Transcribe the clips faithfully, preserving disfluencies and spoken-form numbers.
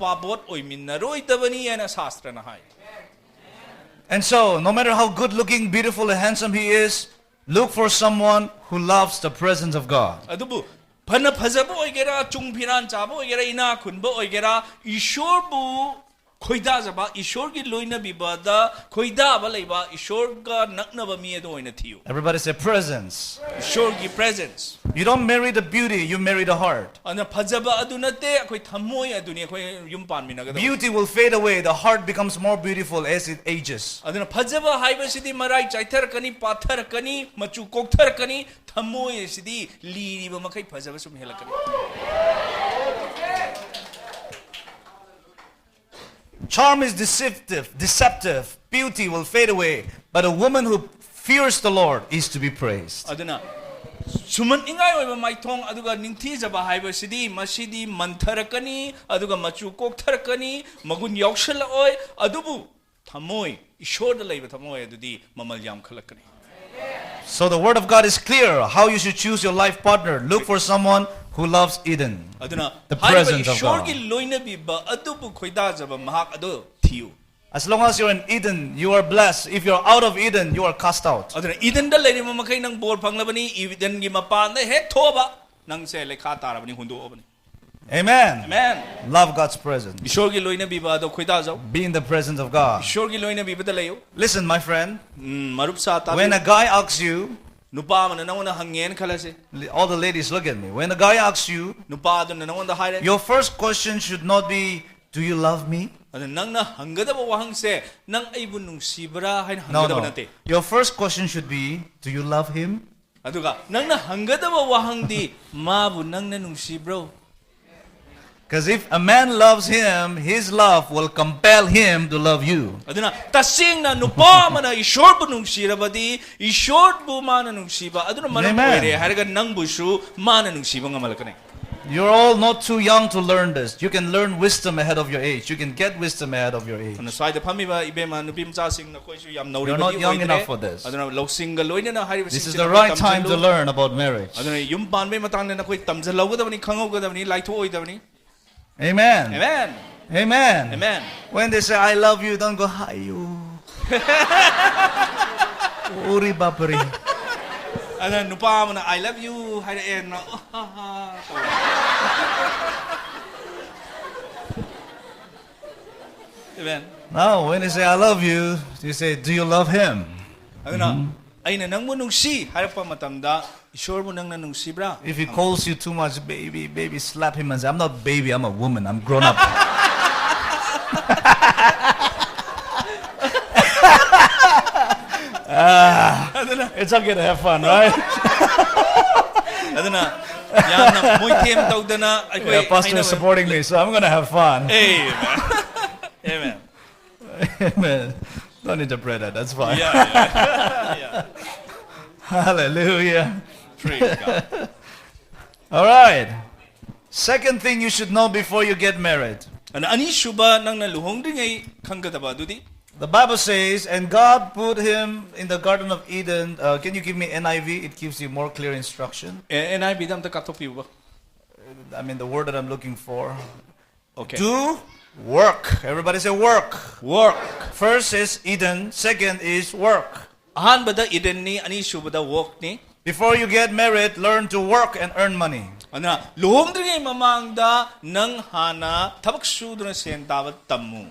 ꯄꯥꯕꯣꯠ ꯑꯣꯏꯃꯤꯟꯅꯔꯣꯏꯗꯕꯅꯤ ꯍꯥꯏꯅ ꯁꯥꯁꯇ꯭ꯔꯅ ꯍꯥꯏ꯫ And so, no matter how good looking, beautiful, and handsome he is, look for someone who loves the presence of God. ꯑꯗꯨꯕꯨ ꯐꯅ ꯐꯖꯕ ꯑꯣꯏꯒꯦꯔꯥ, ꯆꯨꯡ ꯐꯤꯔꯥꯟ ꯆꯥꯕ ꯑꯣꯏꯒꯦꯔꯥ, ꯏꯅꯥ ꯈꯨꯟꯕ ꯑꯣꯏꯒꯦꯔꯥ, ꯏꯁꯣꯔꯕꯨ ꯈꯣꯏꯗꯥꯖꯕ, ꯏꯁꯣꯔꯒꯤ ꯂꯣꯏꯅꯕꯤꯕꯗ ꯈꯣꯏꯗꯥꯕ ꯂꯩꯕ, ꯏꯁꯣꯔꯒ ꯅꯛꯅꯕ ꯃꯤ ꯑꯗꯨ ꯑꯣꯏꯅ ꯊꯤꯌꯨ꯫ Everybody say presence. ꯏꯁꯣꯔꯒꯤ presence. You don't marry the beauty, you marry the heart. ꯑꯗꯨꯅ ꯐꯖꯕ ꯑꯗꯨ ꯅꯠꯇꯦ, ꯑꯩꯈꯣꯏ ꯊꯃꯣꯏ ꯑꯗꯨꯅꯤ ꯑꯩꯈꯣꯏ ꯌꯨꯝ ꯄꯥꯟꯃꯤꯟꯅꯒꯗꯕ꯫ Beauty will fade away, the heart becomes more beautiful as it ages. ꯑꯗꯨꯅ ꯐꯖꯕ ꯍꯥꯏꯕꯁꯤꯗꯤ ꯃꯔꯥꯏ ꯆꯥꯏꯊꯔꯛꯀꯅꯤ, ꯄꯥꯊꯔꯛꯀꯅꯤ, ꯃꯆꯨ ꯀꯣꯛꯊꯔꯛꯀꯅꯤ, ꯊꯃꯣꯏ ꯑꯁꯤꯗꯤ ꯂꯤꯔꯤꯕ ꯃꯈꯩ ꯐꯖꯕ ꯁꯨꯝ ꯍꯦꯜꯂꯛꯀꯅꯤ꯫ Charm is deceptive, deceptive. Beauty will fade away, but a woman who fears the Lord is to be praised. ꯑꯗꯨꯅ ꯁꯨꯝꯍꯠꯅꯤꯡꯉꯥꯏ ꯑꯣꯏꯕ ꯃꯥꯏꯊꯣꯡ ꯑꯗꯨꯒ ꯅꯤꯡꯊꯤꯖꯕ ꯍꯥꯏꯕꯁꯤꯗꯤ ꯃꯁꯤꯗꯤ ꯃꯟꯊꯔꯛꯀꯅꯤ, ꯑꯗꯨꯒ ꯃꯆꯨ ꯀꯣꯛꯊꯔꯛꯀꯅꯤ, ꯃꯒꯨꯟ ꯌꯥꯎꯁꯜꯂꯛꯑꯣꯏ꯫ ꯑꯗꯨꯕꯨ ꯊꯃꯣꯏ, ꯏꯁꯣꯔꯗ ꯂꯩꯕ ꯊꯃꯣꯏ ꯑꯗꯨꯗꯤ ꯃꯃꯜ ꯌꯥꯝꯈꯠꯂꯛꯀꯅꯤ꯫ So the word of God is clear how you should choose your life partner. Look for someone who loves Eden. ꯑꯗꯨꯅ The ꯍꯥꯏꯔꯤꯕ presence of ꯏꯁꯣꯔꯒꯤ God. ꯂꯣꯏꯅꯕꯤꯕ ꯑꯗꯨꯕꯨ ꯈꯣꯏꯗꯥꯖꯕ ꯃꯍꯥꯛ ꯑꯗꯨ ꯊꯤꯌꯨ꯫ As long as you're in Eden, you are blessed. If you're out of Eden, you are cast out. ꯑꯗꯨꯅ ꯏꯗꯟꯗ ꯂꯩꯔꯤꯕ ꯃꯈꯩ ꯅꯪ ꯕꯣꯔ ꯐꯪꯂꯕꯅꯤ, ꯏꯗꯟꯒꯤ ꯃꯄꯥꯟꯗ ꯍꯦꯛ ꯊꯣꯛꯑꯕ ꯅꯪꯁꯦ ꯂꯩꯈꯥ ꯇꯥꯔꯕꯅꯤ, ꯍꯨꯟꯗꯣꯛꯑꯕꯅꯤ꯫ Amen. Amen. Love God's presence. ꯏꯁꯣꯔꯒꯤ ꯂꯣꯏꯅꯕꯤꯕ ꯑꯗꯣ ꯈꯣꯏꯗꯥꯖꯧ꯫ Be in the presence of God. ꯏꯁꯣꯔꯒꯤ ꯂꯣꯏꯅꯕꯤꯕꯗ ꯂꯩꯌꯨ꯫ Listen, my friend. ꯎꯝ, ꯃꯔꯨꯞ ꯁꯥ ꯇꯥꯕꯤꯌꯨ꯫ When a guy asks you, ꯅꯨꯄꯥ ꯑꯃꯅ ꯅꯉꯣꯟꯗ ꯍꯪꯉꯦꯅ ꯈꯜꯂꯁꯤ꯫ All the ladies, look at me. When a guy asks you, ꯅꯨꯄꯥ ꯑꯗꯨꯅ ꯅꯉꯣꯟꯗ ꯍꯥꯏꯔꯦ꯫ Your first question should not be, "Do you love me?" ꯑꯗꯨ ꯅꯪꯅ ꯍꯪꯒꯗꯕ ꯋꯥꯍꯪꯁꯦ, "ꯅꯪ ꯑꯩꯕꯨ ꯅꯨꯡꯁꯤꯕ꯭ꯔꯥ?" ꯍꯥꯏꯅ No, ꯍꯪꯒꯗꯕ no. ꯅꯠꯇꯦ꯫ Your first question should be, "Do you love him?" ꯑꯗꯨꯒ ꯅꯪꯅ ꯍꯪꯒꯗꯕ ꯋꯥꯍꯪꯗꯤ, "ꯃꯥꯕꯨ ꯅꯪꯅ ꯅꯨꯡꯁꯤꯕ꯭ꯔꯣ?" Because if a man loves him, his love will compel him to love you. ꯑꯗꯨꯅ ꯇꯁꯦꯡꯅ ꯅꯨꯄꯥ ꯑꯃꯅ ꯏꯁꯣꯔꯕꯨ ꯅꯨꯡꯁꯤꯔꯕꯗꯤ, ꯏꯁꯣꯔꯕꯨ ꯃꯥꯅ ꯅꯨꯡꯁꯤꯕ ꯑꯗꯨꯅ ꯃꯔꯝ Amen. ꯑꯣꯏꯔꯦ ꯍꯥꯏꯔꯒ ꯅꯪꯕꯨꯁꯨ ꯃꯥꯅ ꯅꯨꯡꯁꯤꯕ ꯉꯝꯍꯜꯂꯛꯀꯅꯤ꯫ You're all not too young to learn this. You can learn wisdom ahead of your age. You can get wisdom ahead of your age. ꯑꯗꯨꯅ ꯁ꯭ꯋꯥꯏꯗ ꯐꯝꯃꯤꯕ ꯏꯕꯦꯝꯃ ꯅꯨꯄꯤ ꯃꯆꯥꯁꯤꯡ, ꯅꯈꯣꯏꯁꯨ ꯌꯥꯝ You're ꯅꯧꯔꯤꯕꯗꯤ not young enough ꯑꯣꯏꯗ꯭ꯔꯦ꯫ for this. ꯑꯗꯨꯅ ꯂꯧꯁꯤꯡꯒ ꯂꯣꯏꯅꯅ This is ꯍꯥꯏꯔꯤꯕꯁꯤꯡꯁꯤ the ꯅꯈꯣꯏ right time to ꯇꯝꯁꯤꯜꯂꯨ꯫ Learn about marriage. ꯑꯗꯨꯅ ꯌꯨꯝ ꯄꯥꯟꯕꯒꯤ ꯃꯇꯥꯡꯗ ꯅꯈꯣꯏ ꯇꯝꯁꯤꯜꯍꯧꯒꯗꯕꯅꯤ, ꯈꯪꯍꯧꯒꯗꯕꯅꯤ, ꯂꯥꯏꯊꯣꯛꯑꯣꯏꯗꯕꯅꯤ꯫ Amen. Amen. Amen. Amen. When they say, "I love you," don't go, "Hayo." Uri bapari. ꯑꯗ ꯅꯨꯄꯥ ꯑꯃꯅ "I love you" ꯍꯥꯏꯔꯛꯑꯦꯅ, "ꯑꯣ, ꯍꯥ, ꯍꯥ," ꯇꯧꯋꯦ꯫ Amen. No, when they say, "I love you," you say, "Do you love him?" ꯑꯗꯨꯅ ꯑꯩꯅ ꯅꯪꯕꯨ ꯅꯨꯡꯁꯤ ꯍꯥꯏꯔꯛꯄ ꯃꯇꯝꯗ, "ꯏꯁꯣꯔꯕꯨ ꯅꯪꯅ ꯅꯨꯡꯁꯤꯕ꯭ꯔꯥ?" If he calls you too much, baby, baby, slap him and say, "I'm not baby, I'm a woman, I'm grown up." Ah, it's okay to have fun, right? ꯑꯗꯨꯅ ꯌꯥꯝꯅ ꯃꯣꯏꯊꯦꯝ ꯇꯧꯗꯅ ꯑꯩꯈꯣꯏ Yeah, pastor is ꯍꯩꯅꯕ- supporting me, so I'm gonna have fun. Amen. Amen. Amen. Don't interpret that. That's fine. Yeah, yeah, yeah. Hallelujah. Praise God. All right. Second thing you should know before you get married. ꯑꯗꯨꯅ ꯑꯅꯤꯁꯨꯕ ꯅꯪꯅ ꯂꯨꯍꯣꯡꯗ꯭ꯔꯤꯉꯩ ꯈꯪꯒꯗꯕ ꯑꯗꯨꯗꯤ, The Bible says, "And God put him in the Garden of Eden." Uh, can you give me N I V? It gives you more clear instruction. A- NIV ꯗ ꯑꯝꯇ ꯀꯥꯞꯊꯣꯛꯄꯤꯌꯨꯕ꯫ I mean, the word that I'm looking for. Okay. Do work. Everybody say work. Work. First is Eden. Second is work. ꯑꯍꯥꯟꯕꯗ Eden ꯅꯤ, ꯑꯅꯤꯁꯨꯕꯗ work ꯅꯤ꯫ Before you get married, learn to work and earn money. ꯑꯗꯨꯅ ꯂꯨꯍꯣꯡꯗ꯭ꯔꯤꯉꯩ ꯃꯃꯥꯡꯗ ꯅꯪ ꯍꯥꯟꯅ ꯊꯕꯛ ꯁꯨꯗꯨꯅ ꯁꯦꯟ ꯇꯥꯕ ꯇꯝꯃꯨ꯫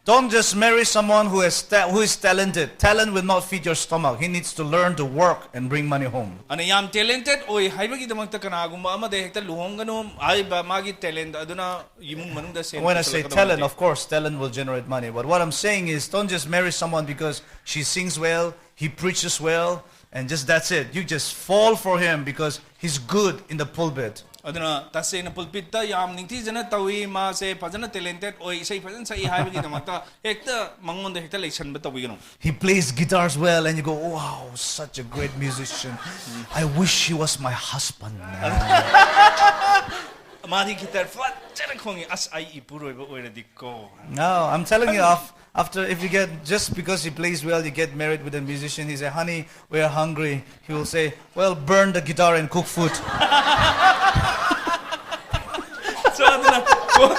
Don't just marry someone who is, ta- who is talented. Talent will not feed your stomach. He needs to learn to work and bring money home. ꯑꯗꯨꯅ ꯌꯥꯝ talented ꯑꯣꯏ ꯍꯥꯏꯕꯒꯤꯗꯃꯛꯇ ꯀꯅꯥꯒꯨꯝꯕ ꯑꯃꯗ ꯍꯦꯛꯇ ꯂꯨꯍꯣꯡꯒꯅꯨ ꯍꯥꯏꯕ, ꯃꯥꯒꯤ talent ꯑꯗꯨꯅ ꯏꯃꯨꯡ ꯃꯅꯨꯡꯗ ꯁꯦꯟ When I say ꯄꯨꯁꯜꯂꯛꯀꯗꯕ talent, ꯅꯠꯇꯦ꯫ Of course, talent will generate money. But what I'm saying is, don't just marry someone because she sings well, he preaches well, and just that's it. You just fall for him because he's good in the pulpit. ꯑꯗꯨꯅ ꯇꯁꯦꯡꯅ pulpit ꯇ ꯌꯥꯝ ꯅꯤꯡꯊꯤꯖꯅ ꯇꯧꯏ, ꯃꯥꯁꯦ ꯐꯖꯅ talented ꯑꯣꯏ, ꯏꯁꯩ ꯐꯖꯅ ꯁꯛꯏ ꯍꯥꯏꯕꯒꯤꯗꯃꯛꯇ ꯍꯦꯛꯇ ꯃꯉꯣꯟꯗ ꯍꯦꯛꯇ ꯂꯩꯁꯟꯕ ꯇꯧꯕꯤꯒꯅꯨ꯫ He plays guitars well, and you go, "Wow, such a great musician. I wish he was my husband, man." ꯃꯥꯗꯤ guitar ꯐꯖꯅ ꯈꯣꯡꯉꯤ, "ꯑꯁ, ꯑꯩ ꯏꯄꯨꯔꯣꯏꯕ ꯑꯣꯏꯔꯗꯤꯀꯣ"꯫ No, I'm telling you, af- after, if you get, just because he plays well, you get married with a musician, he say, "Honey, we're hungry." He will say, "Well, burn the guitar and cook food." So, ꯑꯗꯨꯅ ꯀꯣ-,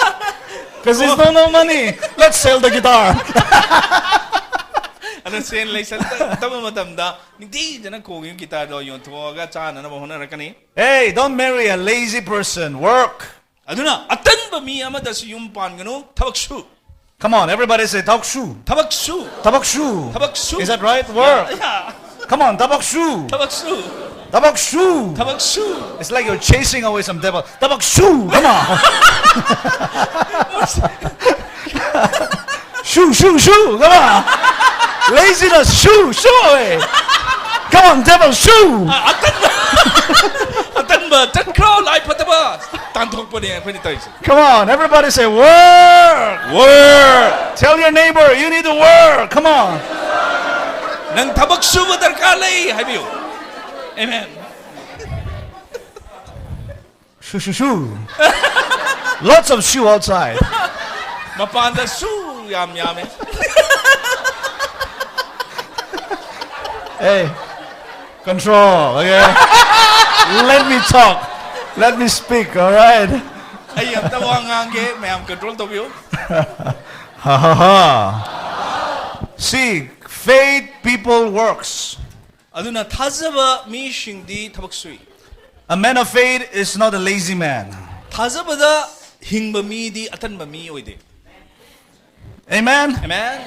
There's no, no money. Let's sell the guitar. ꯑꯗꯨꯅ ꯁꯦꯟ ꯂꯩꯁꯜꯂꯛꯇꯕ ꯃꯇꯝꯗ ꯅꯤꯡꯊꯤꯖꯅ ꯈꯣꯡꯉꯤꯕ ꯒꯤꯇꯥꯔꯗꯣ ꯌꯣꯟꯊꯣꯛꯑꯒ ꯆꯥꯅꯅꯕ ꯍꯣꯠꯅꯔꯛꯀꯅꯤ꯫ Hey, don't marry a lazy person. Work. ꯑꯗꯨꯅ ꯑꯇꯟꯕ ꯃꯤ ꯑꯃꯗꯁꯨ ꯌꯨꯝ ꯄꯥꯟꯒꯅꯨ, ꯊꯕꯛ ꯁꯨ꯫ Come on, everybody say, ꯊꯕꯛ ꯁꯨ. ꯊꯕꯛ ꯁꯨ꯫ ꯊꯕꯛ ꯁꯨ. ꯊꯕꯛ ꯁꯨ꯫ Is that right? Work. Yeah, yeah. Come on, ꯊꯕꯛ ꯁꯨ. ꯊꯕꯛ ꯁꯨ꯫ ꯊꯕꯛ ꯁꯨ. ꯊꯕꯛ ꯁꯨ꯫ It's like you're chasing away some devil. ꯊꯕꯛ ꯁꯨ. Come on. ꯁꯨ, ꯁꯨ, ꯁꯨ. Come on. Laziness, ꯁꯨ, ꯁꯨ. Come on, devil, ꯁꯨ. ꯑ-, ꯑꯇꯟꯕ, ꯑꯇꯟꯕ ꯆꯠꯈ꯭ꯔꯣ, ꯂꯥꯏ ꯐꯠꯇꯕ ꯇꯥꯟꯊꯣꯛꯄꯅꯦ ꯑꯩꯈꯣꯏꯅ ꯇꯧꯔꯤꯁꯦ꯫ Come on, everybody say, "Work!" Work! Tell your neighbor, "You need to work." Come on. ꯅꯪ ꯊꯕꯛ ꯁꯨꯕ ꯗꯔꯀꯥꯔ ꯂꯩ ꯍꯥꯏꯕꯤꯌꯨ꯫ Amen. Shoo, shoo, shoo. Lots of shoo outside. ꯃꯄꯥꯟꯗ ꯁꯨ ꯌꯥꯝ ꯌꯥꯝꯃꯦ꯫ Hey, control, okay? Let me talk. Let me speak, all right? ꯑꯩ ꯑꯝꯇ ꯋꯥ ꯉꯥꯡꯒꯦ, ꯃꯌꯥꯝ control ꯇꯧꯕꯤꯌꯨ꯫ Ha ha ha. See, faith people works. ꯑꯗꯨꯅ ꯊꯥꯖꯕ ꯃꯤꯁꯤꯡꯗꯤ ꯊꯕꯛ ꯁꯨꯏ꯫ A man of faith is not a lazy man. ꯊꯥꯖꯕꯗ ꯍꯤꯡꯕ ꯃꯤꯗꯤ ꯑꯇꯟꯕ ꯃꯤ ꯑꯣꯏꯗꯦ꯫ Amen. Amen.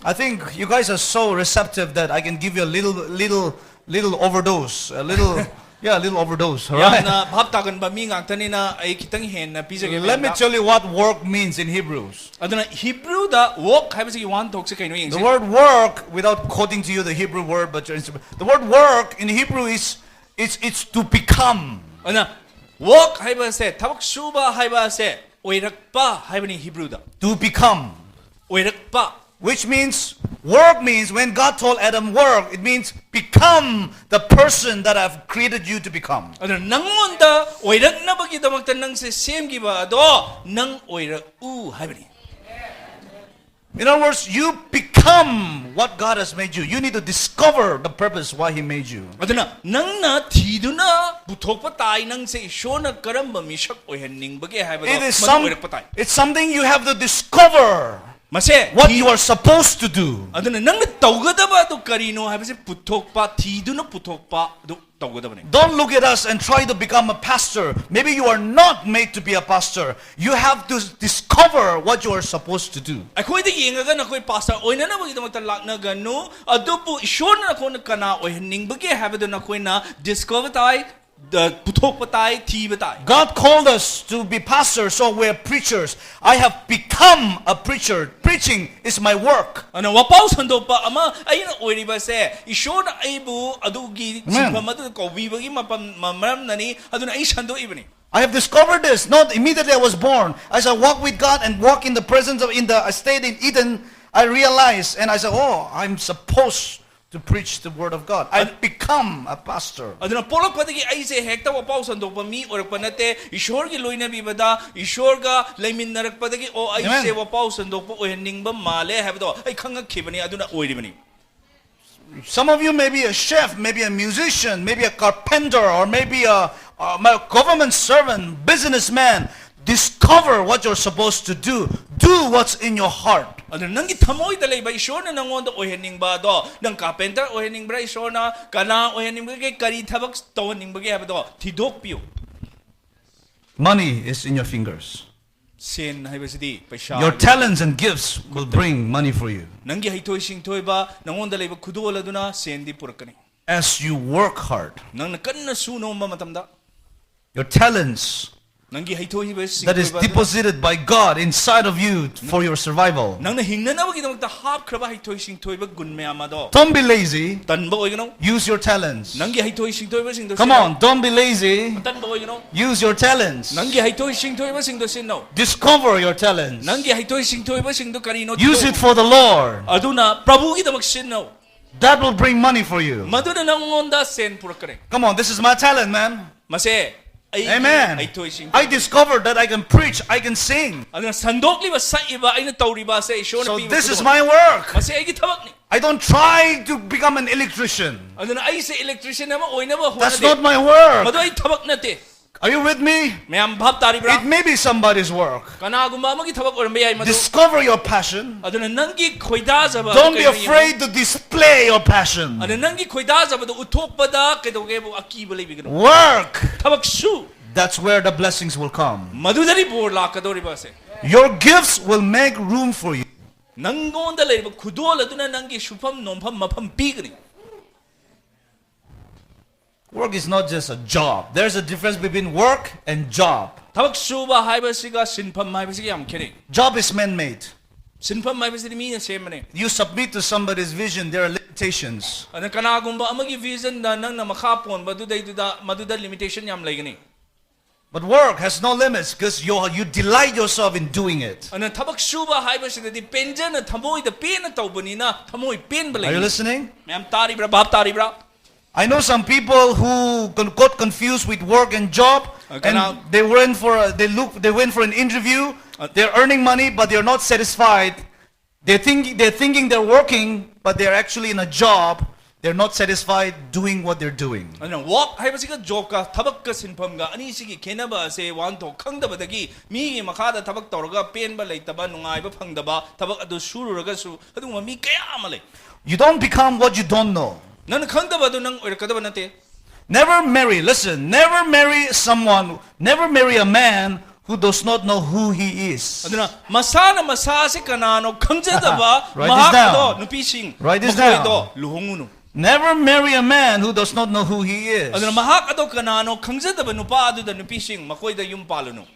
I think you guys are so receptive that I can give you a little, little, little overdose, a little, yeah, a little overdose. All right. ꯌꯥꯝꯅ ꯚꯥꯞ ꯇꯥꯒꯟꯕ ꯃꯤ ꯉꯥꯛꯇꯅꯤꯅ ꯑꯩ ꯈꯤꯇꯪ ꯍꯦꯟꯅ ꯄꯤꯖꯒꯦ꯫ Let me ꯃꯌꯥꯝꯗ꯫ Tell you what work means in Hebrews. ꯑꯗꯨꯅ ꯍꯤꯕ꯭ꯔꯨꯗ work ꯍꯥꯏꯕꯁꯤꯒꯤ ꯋꯥꯍꯟꯊꯣꯛꯁꯦ ꯀꯩꯅꯣ ꯌꯦꯡꯁꯤ꯫ The word work, without quoting to you the Hebrew word, but the word work in Hebrew is, it's, it's to become. ꯑꯗꯨꯅ work ꯍꯥꯏꯕꯁꯦ, ꯊꯕꯛ ꯁꯨꯕ ꯍꯥꯏꯕꯁꯦ ꯑꯣꯏꯔꯛꯄ ꯍꯥꯏꯕꯅꯤ ꯍꯤꯕ꯭ꯔꯨꯗ꯫ To become. ꯑꯣꯏꯔꯛꯄ꯫ Which means, work means when God told Adam, "Work," it means become the person that I've created you to become. ꯑꯗꯨꯅ ꯅꯪꯉꯣꯟꯗ ꯑꯣꯏꯔꯛꯅꯕꯒꯤꯗꯃꯛꯇ ꯅꯪꯁꯦ ꯁꯦꯝꯈꯤꯕ ꯑꯗꯣ ꯅꯪ ꯑꯣꯏꯔꯛꯎ ꯍꯥꯏꯕꯅꯤ꯫ In other words, you become what God has made you. You need to discover the purpose why He made you. ꯑꯗꯨꯅ ꯅꯪꯅ ꯊꯤꯗꯨꯅ ꯄꯨꯊꯣꯛꯄ ꯇꯥꯏ, ꯅꯪꯁꯦ ꯏꯁꯣꯔꯅ ꯀꯔꯝꯕ ꯃꯤꯁꯛ ꯑꯣꯏꯍꯟꯅꯤꯡꯕꯒꯦ ꯍꯥꯏꯕꯗꯣ It is ꯃꯗꯨ some, ꯑꯣꯏꯔꯛꯄ ꯇꯥꯏ꯫ It's something you have to discover ꯃꯁꯦ what ꯊꯤ- you are supposed to do. ꯑꯗꯨꯅ ꯅꯪꯅ ꯇꯧꯒꯗꯕ ꯑꯗꯨ ꯀꯔꯤꯅꯣ ꯍꯥꯏꯕꯁꯦ ꯄꯨꯊꯣꯛꯄ, ꯊꯤꯗꯨꯅ ꯄꯨꯊꯣꯛꯄ ꯑꯗꯨ ꯇꯧꯒꯗꯕꯅꯤ꯫ Don't look at us and try to become a pastor. Maybe you are not made to be a pastor. You have to discover what you are supposed to do. ꯑꯩꯈꯣꯏꯗ ꯌꯦꯡꯉꯒ ꯅꯈꯣꯏ ꯄꯥꯁꯇꯔ ꯑꯣꯏꯅꯅꯕꯒꯤꯗꯃꯛꯇ ꯂꯥꯛꯅꯒꯅꯨ, ꯑꯗꯨꯕꯨ ꯏꯁꯣꯔꯅ ꯅꯈꯣꯏꯅ ꯀꯅꯥ ꯑꯣꯏꯍꯟꯅꯤꯡꯕꯒꯦ ꯍꯥꯏꯕꯗꯨ ꯅꯈꯣꯏꯅ ꯗꯤꯁꯀꯣꯚꯔ ꯇꯥꯏ, ꯗ- ꯄꯨꯊꯣꯛꯄ ꯇꯥꯏ, ꯊꯤꯕ ꯇꯥꯏ꯫ God called us to be pastors, so we're preachers. I have become a preacher. Preaching is my work. ꯑꯗꯨꯅ ꯋꯥꯄꯥꯎ ꯁꯟꯗꯣꯛꯄ ꯑꯃ ꯑꯩꯅ ꯑꯣꯏꯔꯤꯕꯁꯦ ꯏꯁꯣꯔꯅ ꯑꯩꯕꯨ ꯑꯗꯨꯒꯤ Amen. ꯁꯤꯟꯐꯝ ꯑꯗꯨꯗ ꯀꯧꯕꯤꯕꯒꯤ ꯃꯐꯝ ꯃꯔꯝꯅꯅꯤ, ꯑꯗꯨꯅ ꯑꯩ ꯁꯟꯗꯣꯛꯏꯕꯅꯤ꯫ I have discovered this not immediately I was born. As I walk with God and walk in the presence of, in the, I stayed in Eden, I realized and I said, "Oh, I'm supposed to preach the word of God." I become a pastor. ꯑꯗꯨꯅ ꯄꯣꯛꯂꯛꯄꯗꯒꯤ ꯑꯩꯁꯦ ꯍꯦꯛꯇ ꯋꯥꯄꯥꯎ ꯁꯟꯗꯣꯛꯄ ꯃꯤ ꯑꯣꯏꯔꯛꯄ ꯅꯠꯇꯦ꯫ ꯏꯁꯣꯔꯒꯤ ꯂꯣꯏꯅꯕꯤꯕꯗ, ꯏꯁꯣꯔꯒ ꯂꯩꯃꯤꯟꯅꯔꯛꯄꯗꯒꯤ, "ꯑꯣ, ꯑꯩꯁꯦ Amen. ꯋꯥꯄꯥꯎ ꯁꯟꯗꯣꯛꯄ ꯑꯣꯏꯍꯟꯅꯤꯡꯕ ꯃꯥꯜꯂꯦ" ꯍꯥꯏꯕꯗꯣ ꯑꯩ ꯈꯪꯉꯛꯈꯤꯕꯅꯤ, ꯑꯗꯨꯅ ꯑꯣꯏꯔꯤꯕꯅꯤ꯫ Some of you may be a chef, maybe a musician, maybe a carpenter, or maybe a, a government servant, businessman. Discover what you're supposed to do. Do what's in your heart. ꯑꯗꯨꯅ ꯅꯪꯒꯤ ꯊꯃꯣꯏꯗ ꯂꯩꯕ ꯏꯁꯣꯔꯅ ꯅꯪꯉꯣꯟꯗ ꯑꯣꯏꯍꯟꯅꯤꯡꯕ ꯑꯗꯣ, ꯅꯪ carpenter ꯑꯣꯏꯍꯟꯅꯤꯡꯕ꯭ꯔꯥ, ꯏꯁꯣꯔꯅ ꯀꯅꯥ ꯑꯣꯏꯍꯟꯅꯤꯡꯕꯒꯦ, ꯀꯔꯤ ꯊꯕꯛ ꯇꯧꯍꯟꯅꯤꯡꯕꯒꯦ ꯍꯥꯏꯕꯗꯣ ꯊꯤꯗꯣꯛꯄꯤꯌꯨ꯫ Money is in your fingers. ꯁꯦꯟ ꯍꯥꯏꯕꯁꯤꯗꯤ ꯄꯩꯁꯥ Your ꯍꯥꯏꯕ- talents and gifts will bring money for you. ꯅꯪꯒꯤ ꯍꯩꯊꯣꯏ ꯁꯤꯡꯊꯣꯏꯕ, ꯅꯪꯉꯣꯟꯗ ꯂꯩꯕ ꯈꯨꯗꯣꯜ ꯑꯗꯨꯅ ꯁꯦꯟꯗꯤ ꯄꯨꯔꯛꯀꯅꯤ꯫ As you work hard, ꯅꯪꯅ ꯀꯟꯅ ꯁꯨ ꯅꯣꯝꯕ ꯃꯇꯝꯗ, your talents ꯅꯪꯒꯤ ꯍꯩꯊꯣꯏ that is deposited by God inside of you for your survival. ꯅꯪꯅ ꯍꯤꯡꯅꯅꯕꯒꯤꯗꯃꯛꯇ ꯍꯥꯞꯈ꯭ꯔꯕ ꯍꯩꯊꯣꯏ ꯁꯤꯡꯊꯣꯏꯕ ꯒꯨꯟ ꯃꯌꯥꯝ ꯑꯗꯣ Don't be lazy. ꯇꯟꯕ ꯑꯣꯏꯒꯅꯨ꯫ Use your talents. ꯅꯪꯒꯤ ꯍꯩꯊꯣꯏ ꯁꯤꯡꯊꯣꯏꯕꯁꯤꯡꯗꯣ Come ꯁꯤꯖꯤꯟꯅꯧ꯫ On, don't be lazy. ꯇꯟꯕ ꯑꯣꯏꯒꯅꯨ꯫ Use your talents. ꯅꯪꯒꯤ ꯍꯩꯊꯣꯏ ꯁꯤꯡꯊꯣꯏꯕꯁꯤꯡꯗꯣ ꯁꯤꯖꯤꯟꯅꯧ꯫ Discover your talents. ꯅꯪꯒꯤ ꯍꯩꯊꯣꯏ ꯁꯤꯡꯊꯣꯏꯕꯁꯤꯡꯗꯣ ꯀꯔꯤꯅꯣ Use ꯊꯤꯗꯣꯛꯎ꯫ It for the Lord. ꯑꯗꯨꯅ ꯄ꯭ꯔꯚꯨꯒꯤꯗꯃꯛ ꯁꯤꯖꯤꯟꯅꯧ꯫ That will bring money for you. ꯃꯗꯨꯅ ꯅꯪꯉꯣꯟꯗ ꯁꯦꯟ ꯄꯨꯔꯛꯀꯅꯤ꯫ Come on, this is my talent, man. ꯃꯁꯦ ꯑꯩꯒꯤ Amen. ꯍꯩꯊꯣꯏ ꯁꯤꯡꯊꯣꯏ꯫ I discovered that I can preach, I can sing. ꯑꯗꯨꯅ ꯁꯟꯗꯣꯛꯂꯤꯕ, ꯁꯛꯏꯕ, ꯑꯩꯅ ꯇꯧꯔꯤꯕ ꯑꯁꯦ ꯏꯁꯣꯔꯅ So ꯄꯤꯕ this is ꯈꯨꯗꯣꯜ꯫ My work. ꯃꯁꯤ ꯑꯩꯒꯤ ꯊꯕꯛꯅꯤ꯫ I don't try to become an electrician. ꯑꯗꯨꯅ ꯑꯩꯁꯦ electrician ꯑꯃ ꯑꯣꯏꯅꯕ That's ꯍꯣꯠꯅꯗꯦ꯫ Not my work. ꯃꯗꯨ ꯑꯩ ꯊꯕꯛ ꯅꯠꯇꯦ꯫ Are you with me? ꯃꯌꯥꯝ ꯚꯥꯞ ꯇꯥꯔꯤꯕ꯭ꯔꯥ? It may be somebody's work. ꯀꯅꯥꯒꯨꯝꯕ ꯑꯃꯒꯤ ꯊꯕꯛ ꯑꯣꯏꯔꯝꯕ ꯌꯥꯏ ꯃꯗꯨ꯫ Discover your passion. ꯑꯗꯨꯅ ꯅꯪꯒꯤ ꯈꯣꯏꯗꯥꯖꯕ Don't be ꯀꯩꯅꯣ ꯌꯦꯡꯉꯨ꯫ Afraid to display your passion. ꯑꯗꯨꯅ ꯅꯪꯒꯤ ꯈꯣꯏꯗꯥꯖꯕꯗꯨ ꯎꯠꯊꯣꯛꯄꯗ ꯀꯩꯗꯧꯒꯦꯕꯨ ꯑꯀꯤꯕ ꯂꯩꯕꯤꯒꯅꯨ꯫ Work. ꯊꯕꯛ ꯁꯨ꯫ That's where the blessings will come. ꯃꯗꯨꯗꯅꯤ ꯕꯣꯔ ꯂꯥꯛꯀꯗꯧꯔꯤꯕ ꯑꯁꯦ꯫ Your gifts will make room for you. ꯅꯪꯉꯣꯟꯗ ꯂꯩꯔꯤꯕ ꯈꯨꯗꯣꯜ ꯑꯗꯨꯅ ꯅꯪꯒꯤ ꯁꯨꯐꯝ ꯅꯣꯝꯐꯝ ꯃꯐꯝ ꯄꯤꯒꯅꯤ꯫ Work is not just a job. There's a difference between work and job. ꯊꯕꯛ ꯁꯨꯕ ꯍꯥꯏꯕꯁꯤꯒ ꯁꯤꯟꯐꯝ ꯍꯥꯏꯕꯁꯤꯒ ꯌꯥꯝ ꯈꯦꯠꯅꯩ꯫ Job is man-made. ꯁꯤꯟꯐꯝ ꯍꯥꯏꯕꯁꯤꯗꯤ ꯃꯤꯅ ꯁꯦꯝꯕꯅꯦ꯫ You submit to somebody's vision, there are limitations. ꯑꯗꯨꯅ ꯀꯅꯥꯒꯨꯝꯕ ꯑꯃꯒꯤ visionꯗ ꯅꯪꯅ ꯃꯈꯥ ꯄꯣꯟꯕꯗꯨꯗꯩꯗꯨꯗ ꯃꯗꯨꯗ limitation ꯌꯥꯝ ꯂꯩꯒꯅꯤ꯫ But work has no limits because you, you delight yourself in doing it. ꯑꯗꯨꯅ ꯊꯕꯛ ꯁꯨꯕ ꯍꯥꯏꯕꯁꯤꯗꯗꯤ ꯄꯦꯟꯖꯅ ꯊꯃꯣꯏꯗ ꯄꯦꯟꯅ ꯇꯧꯕꯅꯤꯅ ꯊꯃꯣꯏ ꯄꯦꯟꯕ Are you ꯂꯩꯒꯅꯤ꯫ Listening? ꯃꯌꯥꯝ ꯇꯥꯔꯤꯕ꯭ꯔꯥ? ꯚꯥꯞ ꯇꯥꯔꯤꯕ꯭ꯔꯥ? I know some people who con- got confused with work and job, Uh, can I- and they went for a, they look they went for an interview. Uh, They're earning money, but they're not satisfied. They think they're thinking they're working, but they're actually in a job. They're not satisfied doing what they're doing. ꯑꯗꯨꯅ work ꯍꯥꯏꯕꯁꯤꯒ jobꯀ, ꯊꯕꯛꯀ ꯁꯤꯟꯐꯝꯒ ꯑꯅꯤꯁꯤꯒꯤ ꯈꯦꯠꯅꯕ ꯑꯁꯦ ꯋꯥꯍꯟꯊꯣꯛ ꯈꯪꯗꯕꯗꯒꯤ ꯃꯤꯒꯤ ꯃꯈꯥꯗ ꯊꯕꯛ ꯇꯧꯔꯒ ꯄꯦꯟꯕ ꯂꯩꯇꯕ, ꯅꯨꯡꯉꯥꯏꯕ ꯐꯪꯗꯕ, ꯊꯕꯛ ꯑꯗꯨ ꯁꯨꯔꯨꯔꯒꯁꯨ ꯑꯗꯨꯒꯨꯝꯕ ꯃꯤ ꯀꯌꯥ ꯑꯃ ꯂꯩ꯫ You don't become what you don't know. ꯅꯪꯅ ꯈꯪꯗꯕ ꯑꯗꯨ ꯅꯪ ꯑꯣꯏꯔꯛꯀꯗꯕ ꯅꯠꯇꯦ꯫ Never marry, listen, never marry someone, never marry a man who does not know who he is. ꯑꯗꯨꯅ ꯃꯁꯥꯅ ꯃꯁꯥꯁꯦ ꯀꯅꯥꯅꯣ ꯈꯪꯖꯗꯕ Write this ꯃꯍꯥꯛ down. ꯑꯗꯣ ꯅꯨꯄꯤꯁꯤꯡ Write this ꯃꯈꯣꯏꯗꯣ down. ꯂꯨꯍꯣꯡꯉꯨꯅꯨ꯫ Never marry a man who does not know who he is. ꯑꯗꯨꯅ ꯃꯍꯥꯛ ꯑꯗꯣ ꯀꯅꯥꯅꯣ ꯈꯪꯖꯗꯕ ꯅꯨꯄꯥ ꯑꯗꯨꯗ ꯅꯨꯄꯤꯁꯤꯡ ꯃꯈꯣꯏꯗ ꯌꯨꯝ ꯄꯥꯜꯂꯨꯅꯨ꯫